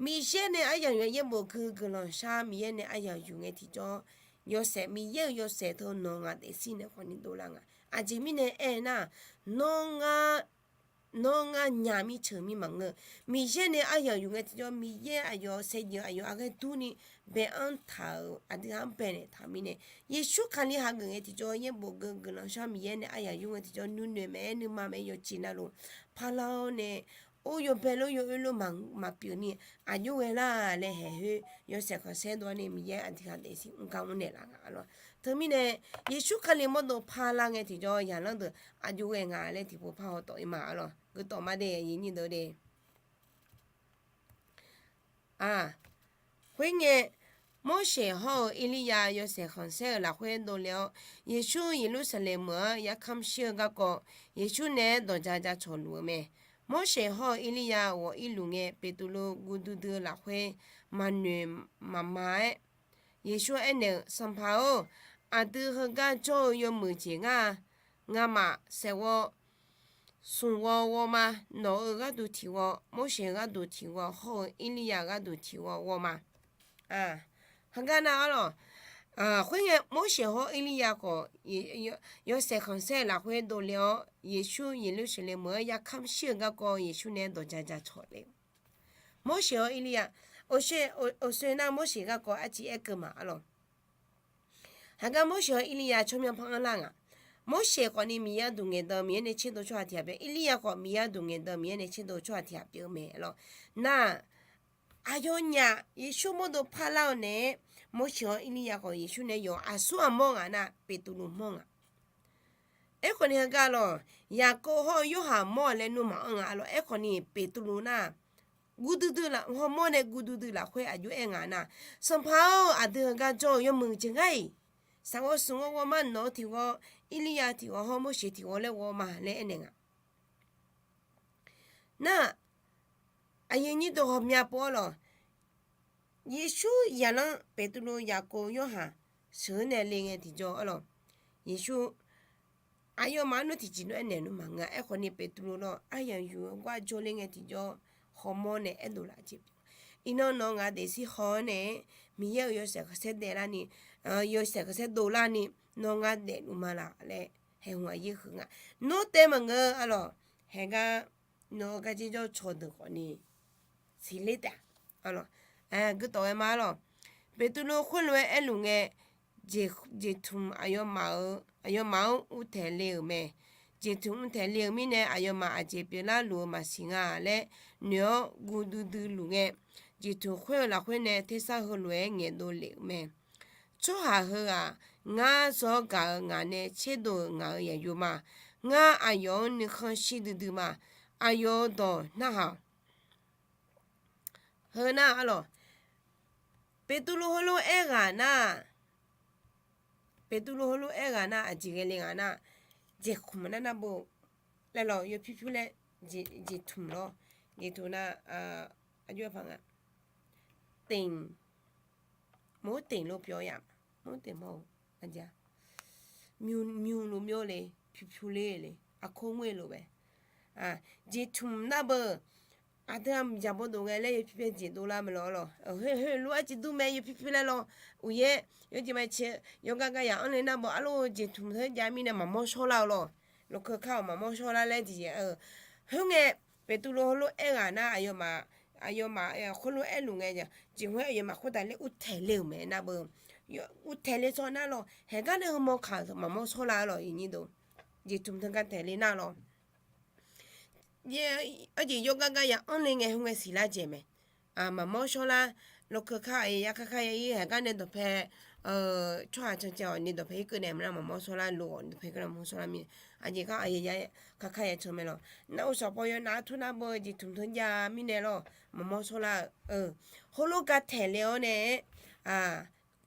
Miqyaer nae aryaq yuf-aer yaerbof gui guiqlanq shar Miqyaer nae aryaq yuf ngae tiqjawr, yawshaef Miqyaer-euq yawshaef teu nawq-eu ngaq daefzir nae khawfni dovlar nga. Aqjeq mirnae aernar-aq, nawr ngar nawr ngar nya mirceuq mir maqngeur. Miqyaer nae aryaq yuf ngae tiqjawr Miqyaer aqyawf saevdzeuf aqyawf aqghae durni bae-anr taq-euq aqdui-anr baenaeq taq mirnae, Yeqsur Kali hageuf ngae tiqjawr yaerbof gui guiqlanq shar Miqyaer nae aryaq yur ngae tiqjawr nuinoeq maqaer nuima maqaer yawceq navluf parlar-awr nae or yawbae lor yawoer lor maqpyeuf ni aqjox ghae lar laer haeq khoer yawshaef khanqsaer dov-awr nae Miqyaer aqdui-anr daefzir mr gar mr naeqlaf nga-a lawq. Teumirnae Yeqsur Kali mawrdo parlar ngae tiqjawr zaqlanr deuq aqjox ghae nga laer tiqpov par haw tawf-ir ma-a lawq. Guitawf ma de aqyuif nyir deuq de. Khoerngae, Morseq hawr-eu Erliryav yawshaef khanqsaer-euq lafkhoer dovle-awr, Yeqsur Yeqlursaqlaeq meuq-anr yarkamr shir-eu garkawv, Yeqsur naeq-aer dawqja jacawq luf-eu mae. Morseq hawr-eu Erliryav ghawq-ir luf ngae, Beqtuvluv guv duidui-eu lafkhoer maqnoeq maqma-aer, Yeqsur aernaeq-euq, Sanqpaq-or, aqdui heugar jawr-eu yawmuiq jeq ngar-a. Ngamaf saeqghawv smq ghawv ghawv ma. Nawq-euq gharduq tiq ghawv, Morseq-euq gharduq tiq ghawv hawr-eu Erliryav-euq gharduq tiq ghawv ghawv ma. Heugar nar-a lawq, khoerngae Morseq hawr Erliryav khawf yawshaef khanqsaer-euq lafkhoer dovle-awr, Yeqsur Yeqlursaqlaeq meuq-anr yarkamr shir-eu garkawv Yeqsur naeq-aer dawqja jacawq le. Morseq hawr Erliryav, oqsoe nar Morseq garkawv arciv aerkeuv ma-a lawq. Haqgar Morseq hawr Erliryav tsawrmyanr par anrlar nga. Morseq khawfni Miqyaer gharduq ngaeqdan Miqyaer nae tserdov tsawrhaq tiq ghaq pyeuf, Erliryav khawf Miqyaer gharduq ngaeqdan Miqyaer nae tserdov tsawrhaq tiq ghaq pyeuf-eu mae-a lawq. Nar-aq, aqyawfnyaf Yeqsur mawrdo parlar-eu naeq-aer Morseq hawr Erliryav khawf Yeqsur nae yawf aqsur ghaq mawr ngaq nar, Beqtuvluv mawr ngaq. Aerkhawfni heugar lawq, Yaqkov hawr-eu Yorhaq mawr-a laer nmr maqanr nga-a lawq. Aerkhawfni Beqtuvluv nar, guv duidui laf hawmawr nae guv duidui lafkhoer aqjox aer ngaq nar, Sanqpaq-or, aqdui heugar jawr-eu yawmuiq jeq ngar-iq, saeqghawv smq ghawv ghawv ma. Nawq-eu tiq ghawv, Erliryav tiq ghawv hawr Morseq tiq ghawv laer ghawv ma laer aernaeq nga. Nar-aq, aqyuif nyir deuq ghawqmya pov-awr lawq, Yeqsur zaqlanr Beqtuvluv, Yaqkov, Yorhaq sheuq-eu nae le ngae tiqjawr-a lawq, Yeqsur aqyawfmaf-anr nmr tiqjeq nmr aernaeq nmr maqngeur-a. Aerkhawfni Beqtuvluv lawq, aryaq yuf-eu gar jawrler ngae tiqjawr hawmawr nae aerdov laf jeq pyeuf. Iqnan nawq-eu ngaq daefzir haw-awr nae-aer Miqyaer-euq yawshaef khanqsaer daeflarni, yawshaef khanqsaer dovlarni nawq-eu ngaq daefluf ma laf laer haeqhmq aqyir huiq nga. Nawr taev maqngeur-a lawq, haeqgar nawq-eu garjir jawr cawqdeuq khawfni siqler taef-a. Guitawf ghae ma-a lawq. Beqtuvluv khoerlof-aer aerluf ngae, jeqtmq aqyawfmaf-anr uvtaeq le-euq mae. Jeqtmq uvtaeq le-euq mirnae aqyawfmaf aqjeq pyeuflar luf-eu maqsiq nga laer noeq-awr guv duidui luf ngae, jeqtmq khoer-eu lafkhoer nae tersar heulof-aer ngaeqdov lef-euq mae. Tsawrhaq heughaq ngar zawr gaq-euq ngaq nae tserdov-euq ngaq-euq zaqyo ma. Ngar aqyawf-anr nuikhanr shir duidui ma. Aqyawf-euq dawq narhaq-awq. Heu nar-a lawq, Beqtuvluv heulof-aer ghaq nar, Beqtuvluv heulof-aer ghaq nar aqjeq ghae le nga nar, jeqtmq nar nar beu laer lawq, yawpyur pyur laer, jeqtmq lawr, jeqtmq nar, aqjox-aer paq nga, teq, maqmr teq lof pyeuf-awr ya, maqmr teq mawr-eu, aqjeq, mymq luf myov le, pyur pyur ler le, aqkor ngoer lof bae, jeqtmq nar beu, aqdui-aq miqjaq bawdof ghae laer yawpyur pyur jeq dovlar mae lawq lawq, heulof-aer civ dur mae yawpyur pyur laer lawq, uqyaer yawjeq maqtser-eu yawqgar gar yaq anr le nar beu, arlawr jeqtmq teu jav mirnae maqmawr shawrlar-eu lawq, lawqkeuv kar-awq maqmawr shawrlar laer tiqjeq-eu, khoerngae, Beqtuvluv heulof-aer ghaq nar aqyawfmaf, aqyawfmaf khoerlof-aer luf ngae, jeqhmq-aer aqyawfmaf khoertav ler uvtaeq le-euq mae nar beu, uvtaeq le tsawr nar lawq, haeqgar nae heumawr kaq-euq maqmawr shawrlar-a lawq, iqnyir deuq, jeqtmq teu gar taeq le nar lawq. Arjeq yawqgar gar yaq anr le ngae khoerngae siqlar jaeq mae, maqmawr shawrlar, lawkeuv kar aqyawf ya kar kar ya-ir haiq gar nae dawqpae tsawrhaq cancae-awq ni dawqpae irkeuv naeq maqnar maqmawr shawrlar lof-awq ni dawqpae irkeuv naeq mawr shawrlar mir-a. Aqjeq gar aqyawf ya kar kar ya can mae lawq. Nar-eu shawq paw yawnav tmr nar beu jeqtmq teu jav mirnae lawr maqmawr shawrlar-eu. Heulof gar taeq le-awr nae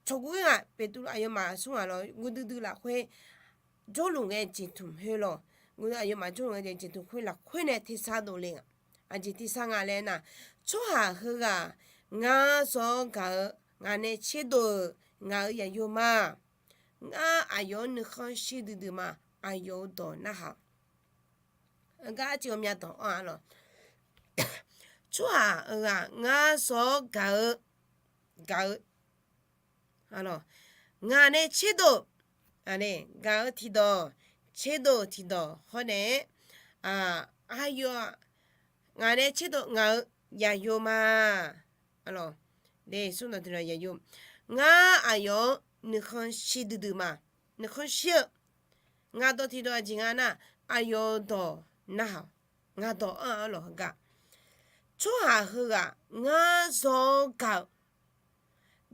tsawrguv ir ghaq Beqtuvluv aqyawfmaf smr ghaq lawr guv duidui lafkhoer jawrluf ngae jeqtmq khoer lawr, guv aqyawfmaf jawrluf ngae jeqtmq khoer lafkhoer nae tersar dovle nga. Aqjeq tersar nga laer nar, tsawrhaq heughaq ngar zawr-awr gaq-eu, ngaq nae tserdov-euq ngaq-euq yaqyo ma. Ngar aqyawf-anr nuikhanr shir duidui ma. Aqyawf-euq dawq narhaq-awq. Heugar arciv ghawqmya dawq-anr-a lawq. Tsawrhaq heughaq ngar zawr-awr gaq-eu, gaq-eu, ngaq nae tserdov, gaq-eu tiqdawq, tserdov tiqdawq hawr nae, aqyawf-aq, ngaq nae tserdov ngaq-euq yaqyo ma. Ngar aqyawf-anr nuikhanr shir duidui ma. Nuikhanr shir-eu ngaq dawq tiqdawq aqjeq nga nar, aqyawf-eu dawq narhaq-awq. Ngaq dawq-anr-a lawq heugar. Tsawrhaq heughaq ngar zawr-awr gaq-eu,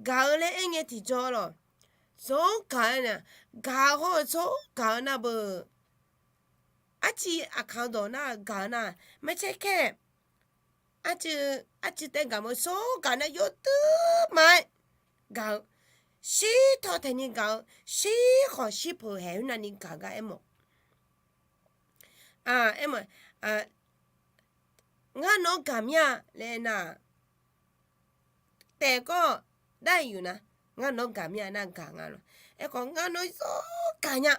gaq-eu laer aer ngae tiqjawr lawq. Zawr-awr gaq-eu nar, gaq-eu hawr-eu zawr-awr gaq-eu nar beu, arciv aqkaq-eu dawq nar gaq-eu nar, maqcaer kae, arciv, arciv taef gaq meuq zawr-awr gaq nar yawduir ma-aer gaq-eu, shirtaw taeqni gaq-eu, shirkhawf shirpeuq haeq khoernav ni gaq gar aermawf, aermawf, ngar nawq-anr gaq mir-a laer aernar, taef kawr, dar-iq yuf nar, ngar nawq-anr gaq mir-a nar gaq nga lawq. Aerkhawf ngar nawq-anr zawr gaq nya,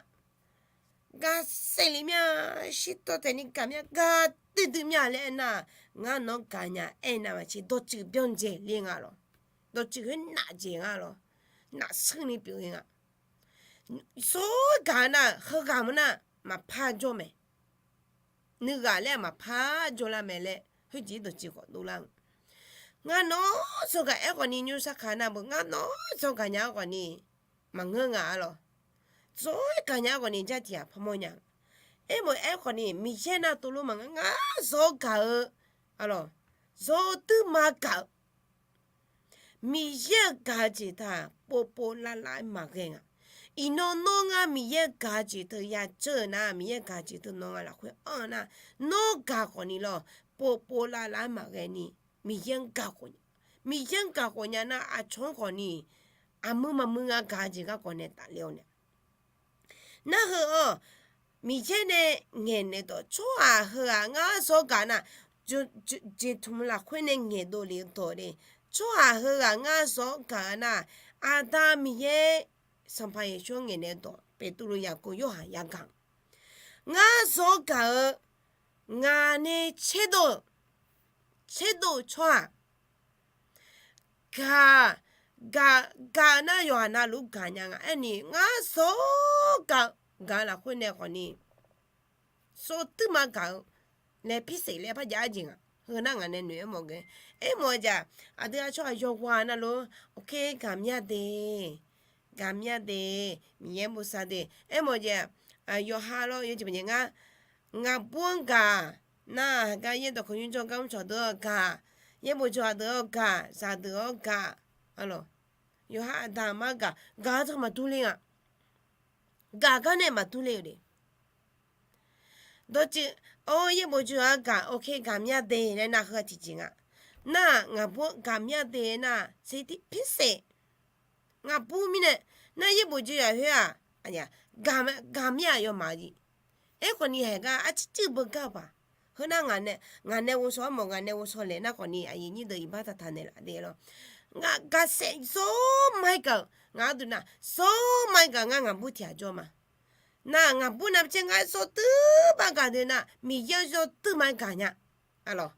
gaqsaef le mir-a, shirtaw taeqni gaq mir-a, gaq duidui mir-a laer aernar, ngar nawq-anr gaq nya aernar maqtser dawqtsuif byanjae ler nga lawq. Dawqtsuif khoer nafjeq nga lawq. Nafsuir ni pyeuf-eu nga. Zawr gaq-eu nar heughaq meuq nar maqpar jawr mae. Nuighaq laer-aq maqpar jawrlar mae laer khoerjeq dawqtsuif khawf dovlar-eu. Ngar nawq-anr zawr gaq aerkhawf ni nymrsar kaq nar beu, ngar nawq-anr zawr gaq nya-aer khawf ni maqngeur nga-a lawq. Zawr-aer gaq nya-aer khawf ni jar tiq ghaq parmawr nya. Aermawf-aer khawf ni Miqyaer nar tov lof maqngeur, ngar zawr gaq-eu, a lawq, zawr duirma gaq-eu Miqyaer-euq gaq-eu jeq teu-aq povpov lavlav-aer maqghae nga. Iqnan nawr ngar Miqyaer gaq-eu jeq teu yadzeur-eu nar, Miqyaer gaq-eu jeq teu nawr nga lafkhoer anr-eu nar, nawr gaq khawf ni lawr, povpov lavlav-aer maqghae ni, Miqyaer-anr gaq khawf nya. Miqyaer-anr gaq khawf nya nar, aqcawq-anr khawf ni, aqmuiq maqmuiq nga gaq-eu jeq garkawv nae tafler-awr nae Nar heu-awr, Miqyaer nae ngaeqnaeq dawq tsawrhaq heughaq ngar zawr gaq nar, jeqtmq lafkhoer nae ngaeqdov lef-eu dawq le. Tsawrhaq heughaq ngar zawr gaq-eu nar, Aqda Miqyaer Sanqpaq Yeqsur-anr ngaeqnaeq dawq Beqtuvluv, Yaqkov, Yorhaq yagaq, ngar zawr gaq-eu ngaq nae tserdov-eu, tserdov-eu tsawrhaq gaq, gaq, gaq nar yawqghaq navluf gaq nya nga. Aerni ngar zawr gaq, gaq-eu lafkhoer nae khawf ni, zawr duirma gaq-eu laer pirseq laer par jav-aer jeq nga. Heu nar ngaq nae noeq-aer mawf ghae. Aermawf-eu jeq-aq, aqdui-aq tsawrhaq yawqghaq navluf, oke, gaq mya de, gaq mya de, Miqyaer bosav de. Aermawf-eu jeq-aq, yawqha lawr yawjeq maqjeq ngar, ngaqbur-anr gaq nar, haqgar yaerdawq kawq nymr jawrgar mrcawq deuq-awr gaq, yaerbof jawrhaq deuq-awr gaq, zaqdeuq-awr gaq, a lawq, yawqha aqda aqma-anr gaq, gaq-eu teu maqdur le nga. Gaq gar nae maqdur le-euq de. Dawqtsuif, or, yaerbof jawrhaq-anr gaq, oke, gaq mya de laer nar heu-aq tiqjeq nga. Nar-aq ngaqbur-anr gaq mya de nar, safetiq pirseq. Ngaqbur mirnae, nar yaerbof jawrhaq khoer-aq, gaq mir-aq yawmaf-eu jeq. Aerkhawf ni haiq gar arcuiv cuiv beugar-eu paq. Heu nar ngaq nae, ngaq nae ghovshaw armawf, ngaq nae ghovshaw laeq nar khawf ni aqyuif nyir deuq iqbax taqtaq naeqlaf de lawr. Ngaq gaqsaef zawr ma-aer gaq-euq, ngaq-anr duq nar, zawr ma-aer gaq ngar ngaqbur tiq ghaq jawr ma. Nar ngaqbur navmaqtser ngar zawr duirma gaq de nar, Miqyaer-anr zawr duirma-aer gaq nya. A lawq.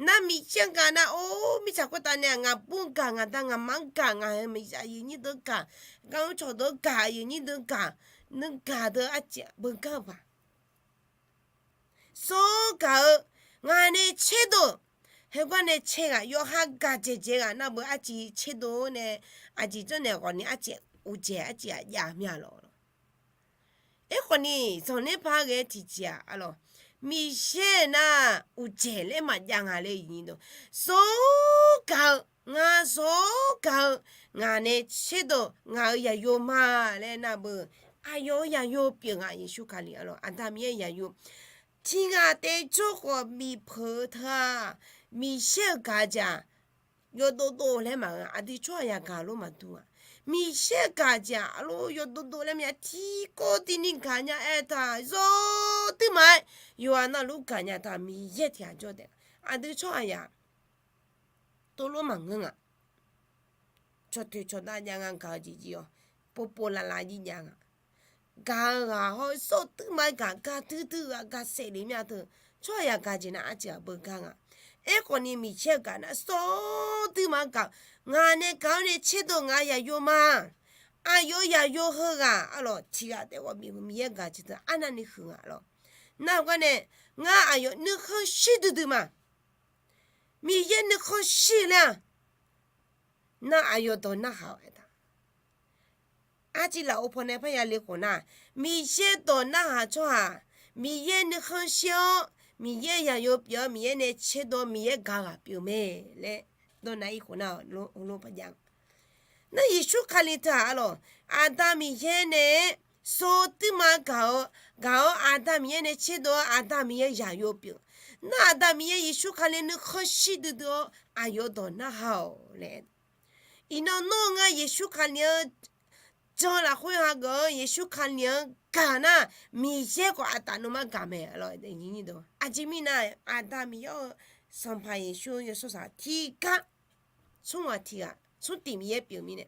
Nar Miqyaer-anr gaq nar, or, mirtsaq khoertav nae ngaqbur-anr gaq, ngaqda ngaqma-anr gaq, ngaq-euq aqyuif nyir deuq-anr gaq, gar mrcawq deuq-anr gaq, aqyuif nyir deuq-anr gaq, nuigaq deuq arciv beugar-eu paq. Zawr gaq-eu, ngaq nae tserdov-euq, heugar nae caer ghaq, yawqha gaq dzaeqdzaeq ghaq nar beu arciv tserdov-awr nae, aqjeq janrnaeq ghawqni arciv uqdzaeq arciv aqjav mir-a lawq. Aerkhawf ni zanqler par ghae-aer tiqjeq-aq, a lawq, Miqyaer nar uqdzaeq laer maqjav nga le. Sawr gaq-eu, ngar sawr gaq-eu, ngaq nae tserdawq ngaq-euq yaqyo ma laer nar beu, aqyawf-euq yaqyo pyeuf nga. Yeqsur Kali arlawq, Aqda Miqyaer-euq yaqyo tiq ghaq taef jawr khawf bifpeuq-eu teu-aq, Miqyaer-euq gaq-eu jeq-aq, yawdov dov laer maqgaq, aqdui tsawrhaq yagaq lof maqdur-aq, Miqyaer-euq gaq-eu jeq-aq arlawq yawdov dov laer maqya, tiqkawv tiqni gaq nya aertaq, zawr duirma-aer yawqha navluf gaq nya taq, Miqyaer tiq ghaq jawr taef. Aqdui tsawrhaq yaq tov lof maqngeur nga. Cawqtoeq cawqdav jav nga, gaq-eu jeq jir-awr, povpov lavlav jir jav nga. Gaq-eu ghaq hawr sawr duirma-aer gaq, gaq duidui-eu ghaq gaq saef le mya teu, tsawrhaq yagaq jeq nar arciv aqbeu gar nga. Aerkhawf ni Miqyaer-euq gaq nar sawr duirma gaq, ngaq nae gaq-awr nae tserdawq ngaq-euq yaqyo ma. Aqyawf-euq yaqyo heughaq arlawq, tiq ghaq taef ghawv bif Miqyaer gaq jeq teu arnavni huiq nga lawr. Nar-eu gar nae, ngar aqyawf nuikhanr shir duidui ma. Miqyaer nuikhanr shir laer-aq, nar aqyawf dawq narhaq-awq aertaq. Arciv lafov pawnae parya le khawf nar, Miqyaer dawq narhaq tsawrhaq, Miqyaer nuikhanr shir-awr, Miqyaer yaqyo pyeuf-awr, Miqyaer nae tserdawq, Miqyaer gaq ghaq pyeuf mae laer dawrnav-ir khawf nar, heulof par jav. Nar Yeqsur Kali teu-aq arlawq, Aqda Miqyaer nae sawr duirma gaq-awr, gaq-awr Aqda Miqyaer nae tserdawq-awr, Aqda Miqyaer yaqyo pyeuf. Nar Aqda Miqyaer Yeqsur Kali nuikhanr shir duidui-awr aqyawf dawq narhaq-awq laer. Iqnan nawr ngar Yeqsur Kali-anr jan lafkhoer hageuf-awr Yeqsur Kali-anr gaq nar, Miqyaer khawf aqtaf nawmaf gaq mae. Aqjeq mirnae Aqda Miqyaer-euq Sanqpaq Yeqsur-anr yawshawr saq tiqgar, smr ghaq tiq ghaq smr tiq Miqyaer pyeuf mirnae,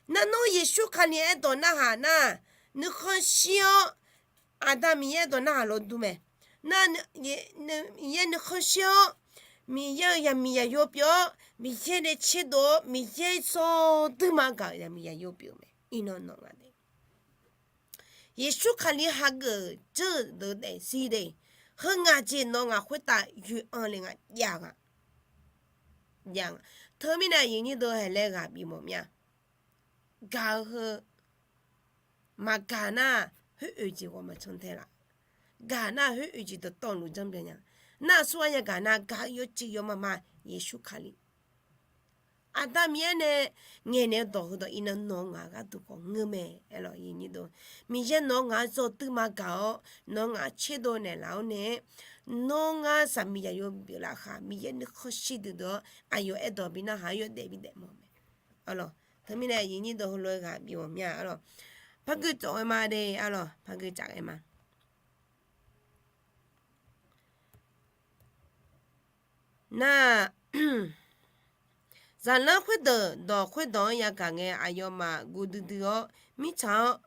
nar nawr Yeqsur Kali aerdawq narhaq nar, nuikhanr shir-awr Aqda Miqyaer aerdawq narhaq law dur mae. Nar Miqyaer nuikhanr shir-awr, Miqyaer-euq yaqmiq yaqyo pyeuf-awr, Miqyaer nae tserdawq-awr, Miqyaer sawr duirma gaq-euq yaqmiq yaqyo pyeuf-eu mae. Iqnan nawq nga de. Yeqsur Kali hageuf dzeur-eu deuq daefzir de. Heu ngaq jeq nawq ngaq khoertav yoeq anr le nga jav nga. Teumirnae aqyuif nyir deuq haeq laer ghaq bif mawf mya. Gaq-eu heu maqgaq nar, khoer oeq jeq ghawq maqcan tae laf. Gaq nar khoer oeq jeq dawqtawvluf janr byan nya. Nar aqsur ghaq yagaq nar, gaq-eu yawceq yawma ma Yeqsur Kali. Aqda Miqyaer nae ngaeqnaeq-eu dawq heudawq iqnan nawq-eu ngaq gharduq khawf ngeur mae. Aerlawq, Miqyaer nawq-eu ngaq-anr zawduima gaq-awr, nawq-eu ngaq-anr tserdov naeqlaf-awr nae, nawr ngar saqmiq yaqyo bif lafkhaq Miqyaer nuikhanr shir duidui-awr aqyawf aerdawq bi narhaq-awr yawdaef bidaef mawf mae. Arlawq, teumirnae aqyuif nyir deuq heulof-aer ghaq bif mawf mya arlawq. Par gui tsaf ghae ma de arlawq, par gui tsaf ghae ma. Nar, zaqlanr khoerdeuq dawq khoerdawq-anr yagaq ngae, aqyawfmaf guv duidui-awr, mirtsaq-anr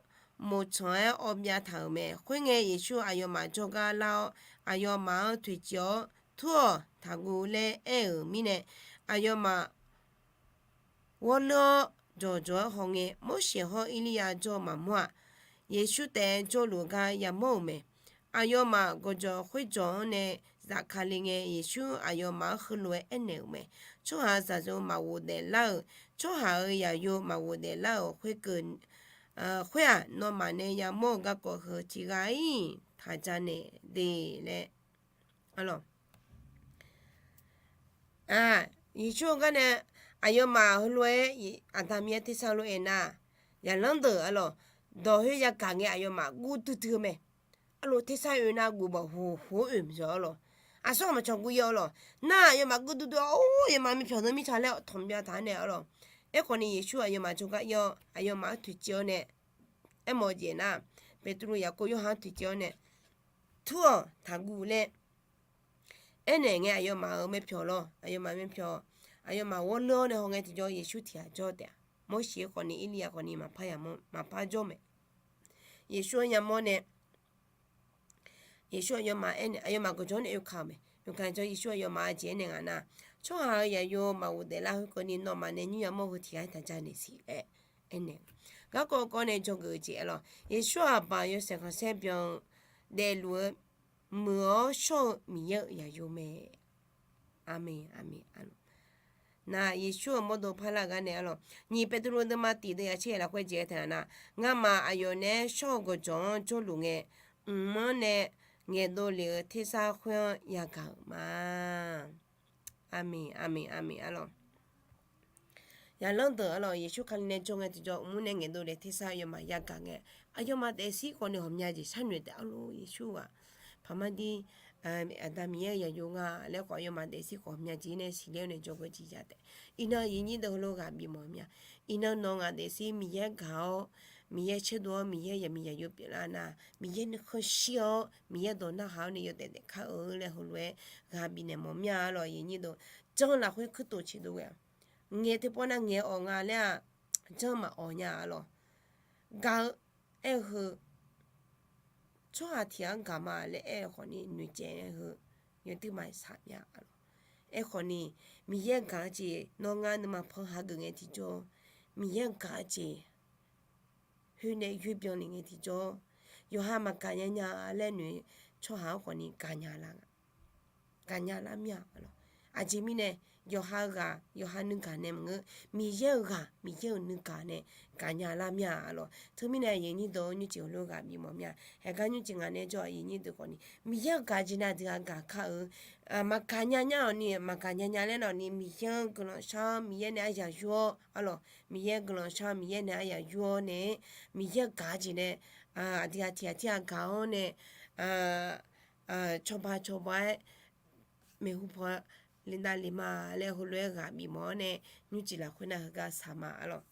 moqtsanq-aer awv byav taq-euq mae. Khoerngae, Yeqsur aqyawfmaf jawrgar lar-awr, aqyawfmaf-anr toeqciv-awr, Tur-awq, taqguv laer aer-euq mirnae, aqyawfmaf ghawrleur-awr, jawqjawq-aer hawngae, Morseq hawr Erliryav jawr maqmawr-aq, Yeqsur taef-aer jawrluf gar yamawr-euq mae. Aqyawfmaf gawqjawq khoerjawq-anr nae zafkale ngae, Yeqsur aqyawfmaf-anr heulof-aer aernaeq-euq mae. Tsawrhaq zaqyo maqghofdaef lar-euq, tsawrhaq-euq zaqyo maqghofdaef lar-euq khoerkeuv khoer-aq, nawmaf nae yamawr-eu garkawv heu tiqghaq-ir taqja naeq de laer. Arlawq, Yeqsur-eu garnae aqyawfmaf heulof-aer Aqda Miqyaer tersar lof-aer nar, zaqlanr deuq arlawq, dawq khoer yagaq ngae aqyawfmaf guv duidui-eu mae. Arlawq, tersar oe nar guv bawq hoq hoq-aer oe maqzawq arlawq. Aqsur ghaq maqcawq guv-ir arlawq. Nar aqyawfmaf guv duidui-awr, or, aqyawfmaf myavpyawq deuq mirtsaq laer tanqbyav taq-aer nae arlawq. Aerkhawf ni Yeqsur aqyawfmaf jawrgar ir-awr, aqyawfmaf-anr toeqciv-awr nae, aermawf-eu jeq nar, Beqtuvluv, Yaqkov, Yorhaq-anr toeqciv-awr nae, Tur-awq, taqguv laer aernaeq ngae, aqyawfmaf-euq myavpyawq lawr, aqyawfmaf myavpyawq, aqyawfmaf ghawrleur-awr nae hawngae tiqjawr Yeqsur tiqghaq jawr taef-a. Morseq khawf ni, Erliryav khawf ni maqpar yamawr, maqpar jawr mae. Yeqsur-anr yamawr nae, Yeqsur aqyawfmaf aernaeq, aqyawfmaf gawqjawq-anr nae oekaq-euq mae. Oekaq-eu jeq Yeqsur aqyawfmaf-anr jeq aernaeq nga nar, tsawrhaq-euq zaqyo maqghofdaef lar khoerkeuvni nawmaf nae nymr yamawr-eu heu tiqghaq-ir taqja naeq siq laer aernaeq-eu. Garkawv kawv nae dzawgeuf-eu jeq arlawq, Yeqsur-aq, Baoq yawshaef khanqsaer byan-eu daefluf-eu muiq-awr shawr-eu Miqyaer-euq zaqyo mae. Aqmeq, aqmeq. Nar Yeqsur-euq mawrdo parlar-eu gar nae arlawq, nyiq Beqtuvluv deuvma tiq deuv yaqtser yaeq lafkhoer jeq aer taeq-a nar, ngamaf aqyawf naeq-aer shawr-eu gawqjawq-anr jawrluf ngae, mq-anr nae ngaeqdov lef-eu tersar khoer-anr yagaq-euq ma. Aqmeq, aqmeq, aqmeq arlawq. Yaqlanr deuq arlawq, Yeqsur Kali nae jawr ngae tiqjawr mr nae ngaeqdov lef tersar aqyawfmaf yagaq ngae, aqyawfmaf daefzir khawf ni ghawqmya jeq sharnoeq taef arlawq. Yeqsur ghaq paqmar dir, Aqda Miqyaer-eu yaqyo nga laer khawf aqyawfmaf daefzir khawf ghawqmya jeq nae siqler-awr nae jawrgeu jeq ya taef. Iqnan aqyuif nyir deuq heulof ghaq bif mawf mya. Iqnan nawq ngaq daefzir Miqyaer gaq-awr, Miqyaer caerdov-awr, Miqyaer yaqmiq yaqyo pyeuflar nar, Miqyaer nuikhanr shir-awr, Miqyaer dawq narhaq-awr nae yawdaef daef kar-eu laer heulof-aer ghaq bifnaeq mawf mya arlawq. Aqyuif nyir deuq janr lafkhoer kuirtof ceqdov ghae-aq, ngaeq teupawr nar ngaeq-awq nga laer-aq, janr maqawq nya arlawq. Gaq-eu aer-eu heu, tsawrhaq tiq ghaq-anr gaq ma laer aer-eu khawf ni noeqcaev-aer heu, yawduir maqsaq mya arlawq. Aerkhawf ni, Miqyaer gaq-eu jeq nawr ngar nuima panr hageuf ngae tiqjawr, Miqyaer gaq-eu jeq khoer nae yoer byanni ngae tiqjawr, yawqha maqgaq nya nya laer noeq-eu tsawrhaq-anr khawf ni gaqnya lar nga. Gaqnya lar mir-a arlawq. Aqjeq mirnae, yawqha-eu ghaq yawqha nuigaq nae maqngeur, Miqyaer-euq ghaq Miqyaer-euq nuigaq nae gaqnya lar mir-a arlawq. Teumirnae aqyuif nyir deuq nymrcif heulof ghaq bif mawf mya. Haeqgar nymrcif ngaq nae jawr aqyuif nyir deuq khawf ni Miqyaer-euq gaq jeq nae aqdui-aq gaq kar-eu, maqgaq nya nya-awq ni, maqgaq nya nya laer nawq ni Miqyaer-anr guiqlanq shar-awr Miqyaer nae aryaq yur-awr arlawq. Miqyaer guiqlanq shar-awr Miqyaer nae aryaq yur-awr nae, Miqyaer-euq gaq jeq nae aqdui-aq tiq ghaq tir ghaq gaq-awr nae, cawba cawba-aer maeqhu paw le dav le ma laer heulof-aer ghaq bif mawf-awr nae, nymrcif lafkhoer nar heugar saq ma arlawq.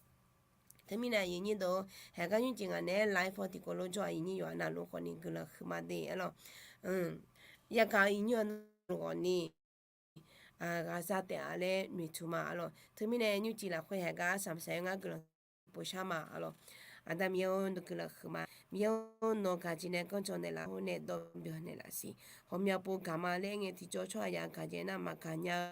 Teumirnae aqyuif nyir deuq, haeqgar nymrcif ngaq naeq-aer laiv paw tiqkawv lof jawr aqyuif nyir yawqha navluf khawf ni guiqlanq huiqma de arlawq. Yagaq aqyuif nyir yawqha navluf khawf ni ghaqza taef-a laer noeqtmq ma arlawq. Teumirnae nymrcif lafkhoer haeqgar arsaq maqsaq-aer ngar guiqlanq pov shar ma arlawq. Aqda Miqyaer-or, nawq guiqlanq huiqma. Miqyaer-or, nawq-eu gaq jeq nae ganrjawq naeqlaf-awr nae dawv byan naeqlaf siq. Ghawqmya pov gaq ma laer aer ngae tiqjawr tsawrhaq yaq gaq jeq nar maqgaq nya-eu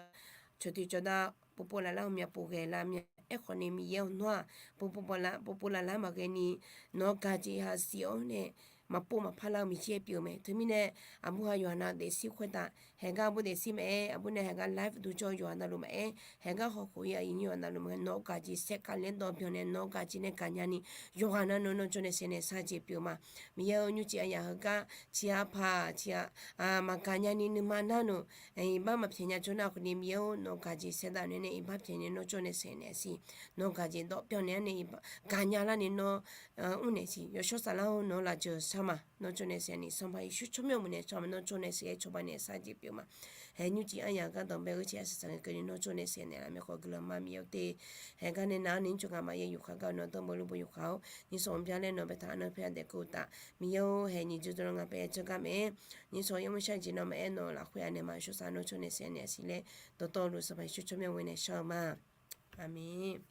cawqdui cawqdav povpov laflar ghawqmya pov ghae lar mya. Aerkhawf ni Miqyaer-or, nawr-aq povpov laflar maqghae ni, nawq-eu gaq jeq ha siq-awr nae maqpov maqpar lar-eu Miqyaer pyeuf-eu mae. Teumirnae aqbur ha yawqha navluf daefzir khoertav, haeqgar aqbur daefzir maqaer, aqbur nae haeqgar laiv duq jawr yawqha navluf maqaer, haeqgar hawkhof-ir aqyuif nyir yawqha navluf maqaer, nawq-eu gaq jeq saerkhav laer dawv byan nae nawq-eu gaq jeq nae gaqnya ni, yawqha navluf nawr jawr nae saeq naeq shar jeq pyeuf ma. Miqyaer-or, nymrcif aryaq heugar tiq ghaq paq tiq ghaq maqgaq nya ni nuima nar nawq iqbax maqpyaeq nya jawr nar khawf ni Miqyaer-or, nawq-eu gaq jeq saerdav naeq nae iqbax pyaeq nae nawr jawr nae saeq naeq siq. Nawq-eu gaq jeq dawv byan naeq-aer nae gaqnya lar nae nawr mrnaeq siq. Yawshawr Saflar-or, nawq-eu lafjeuq shar ma. Nawr jawr nae saeq naeq, Sanqpaq Yeqsur tsawrmyanr mawf nae shar ma. Nawr jawr nae saeq-aer cawba nae shar jeq pyeuf ma. Haeq nymrcif aryaq gar danqbae ghoer tiq ghaq saqsaq ngae keuvni nawr jawr nae saeq naeq laf mae khawf guiqlanq ma Miqyaer-or te. Haeqgar nae nav-anr nae nymrcif ngaq maqyaer yufkhav gar-eu nawq-eu dawrmawr lubov yufkhav-awr, nyiq sanq mqbya laer nawq baetaq nar paer-a daef keuv uqtaf, Miqyaer-or, haeq nyiq jawr dawr lar nga paer-a jawrgar mae. Nyiq sanq yawmuir shar jeq nawmaf-aer nawq-eu lafkhoer anaeq ma. Yawshawr Saflar nawr jawr nae saeq naeq siq laer dawqtawvluf Sanqpaq Yeqsur tsawrmyanr ghoe nae shar-eu ma. Aqmeq.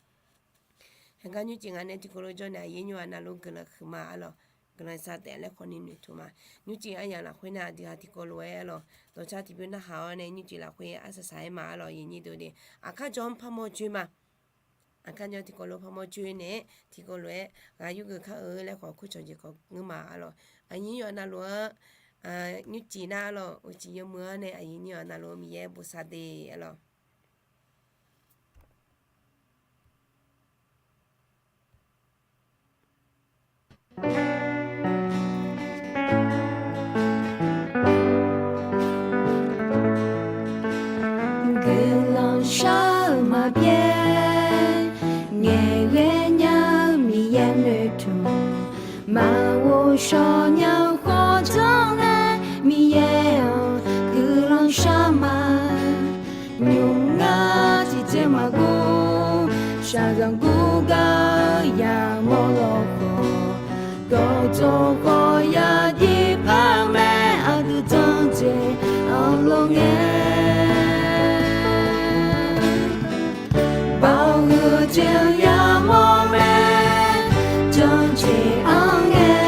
Haeqgar nymrcif ngaq nae tiqkawv lof jawr nae aqyuif nyir yawqha navluf guiqlanq huiqma arlawq. Guiqlanq sar taef laer khawf ni noeqtmq ma. Nymrcif aryaq lafkhoer nar aqdui ha tiqkawv lof-aer arlawq, dawqcar tiqbyan narhaq-awr nae nymrcif lafkhoer arsaq saq-aer ma arlawq. Aqyuif nyir deuq de, aqkar jawr-anr parmawr joer ma. Aqkar jawr tiqkawv lof parmawr joer naeq-aer tiqkawv lof-aer ghaq yurgeuf kar-eu laer khawf kurcawq jeq khawf ngeur ma arlawq. Aqyuif nyir yawqha navluf-anr nymrcif nar arlawq, uqcif yawmuiq-anr nae aqyuif nyir yawqha navluf Miqyaer bosav de arlawq. Guiqlanq shar-eu maqbyaer, ngaeqghae nya-eu Miqyaer noeqtmq. Maqghov shawq nya-eu khawf janr nae Miqyaer-anr guiqlanq shar ma. Nymr ngar tiqjeq maqguv, shaqzanq guv gar-eu yamawr lawkhawf, dawqdzawq khawf yajir par mae. Aqdui janrjeq-anr lor ngae, baoq huiq jeq-eu yamawr mae. Janrjeq-anr ngae,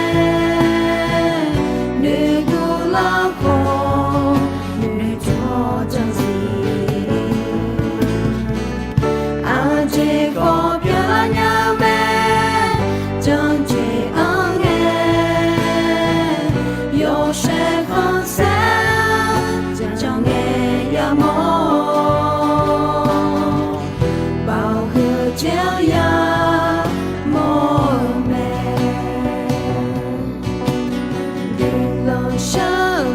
noeqduq lar khawf noeqtmq-awr janrziq. Aqjeq khawf pyeuflar nya mae. Janrjeq-anr ngae, yawshaef khanqsaer janrngae yamawr-awr, baoq huiq jeq-anr yamawr-eu mae. Guiqlanq shar-eu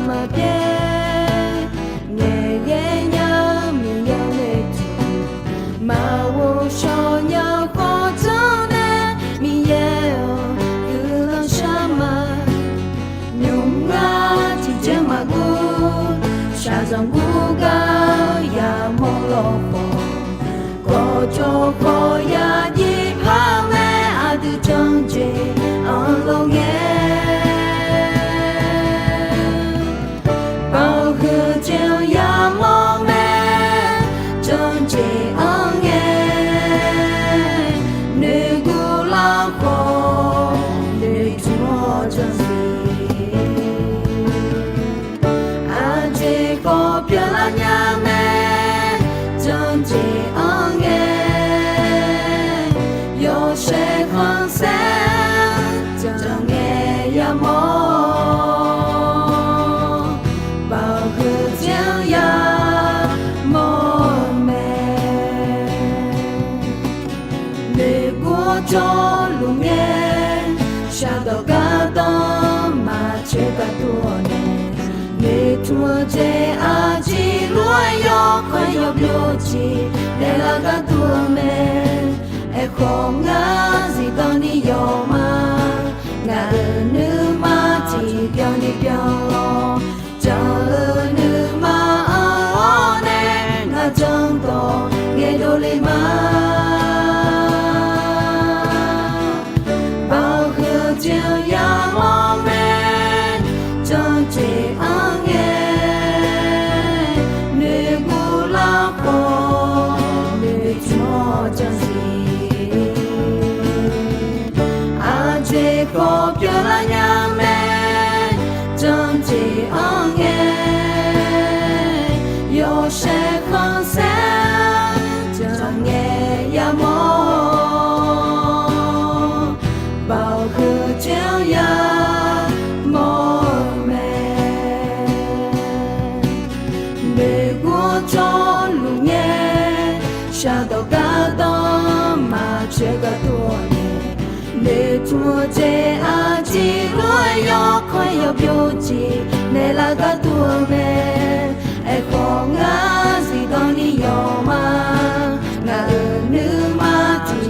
Yawshaef khanqsaer janr ngae yamawr, baoq huiq janr yamawr mae. Noeqgor jawrluf ngae, shardawq gardanr maqcoeq gharduq-awq nae, noeqtmq-eu jeq aqjeq lof-aer yawkawr yawbyov jeq naeqlaf gharduq-eu mae. Aerkhawf ngar zifdan ni yawf ma, ngaq-euq nuima tiqbyan ni byan lawr. Jan-eu nuima anr-awr nae, ngaq jan dawq ngaeqdov le ma. Baoq huiq janr yamawr mae, janr jeq anr ngae, noeqguv lar khawf noeqtmq-awr janr jeq. Aqjeq khawf pyeuflar nya mae, janr jeq anr ngae, yawshaef khanqsaer janr ngae yamawr, baoq huiq janr yamawr mae. Noeqgor jawrluf ngae, shardawq gardanr maqcoeq gharduq-awq nae, noeqtmq-eu jeq aqjeq lof-aer yawkawr yawbyov jeq naeqlaf gharduq-eu mae. Aerkhawf ngar zifdan ni yawf ma, ngaq-euq nuima tiq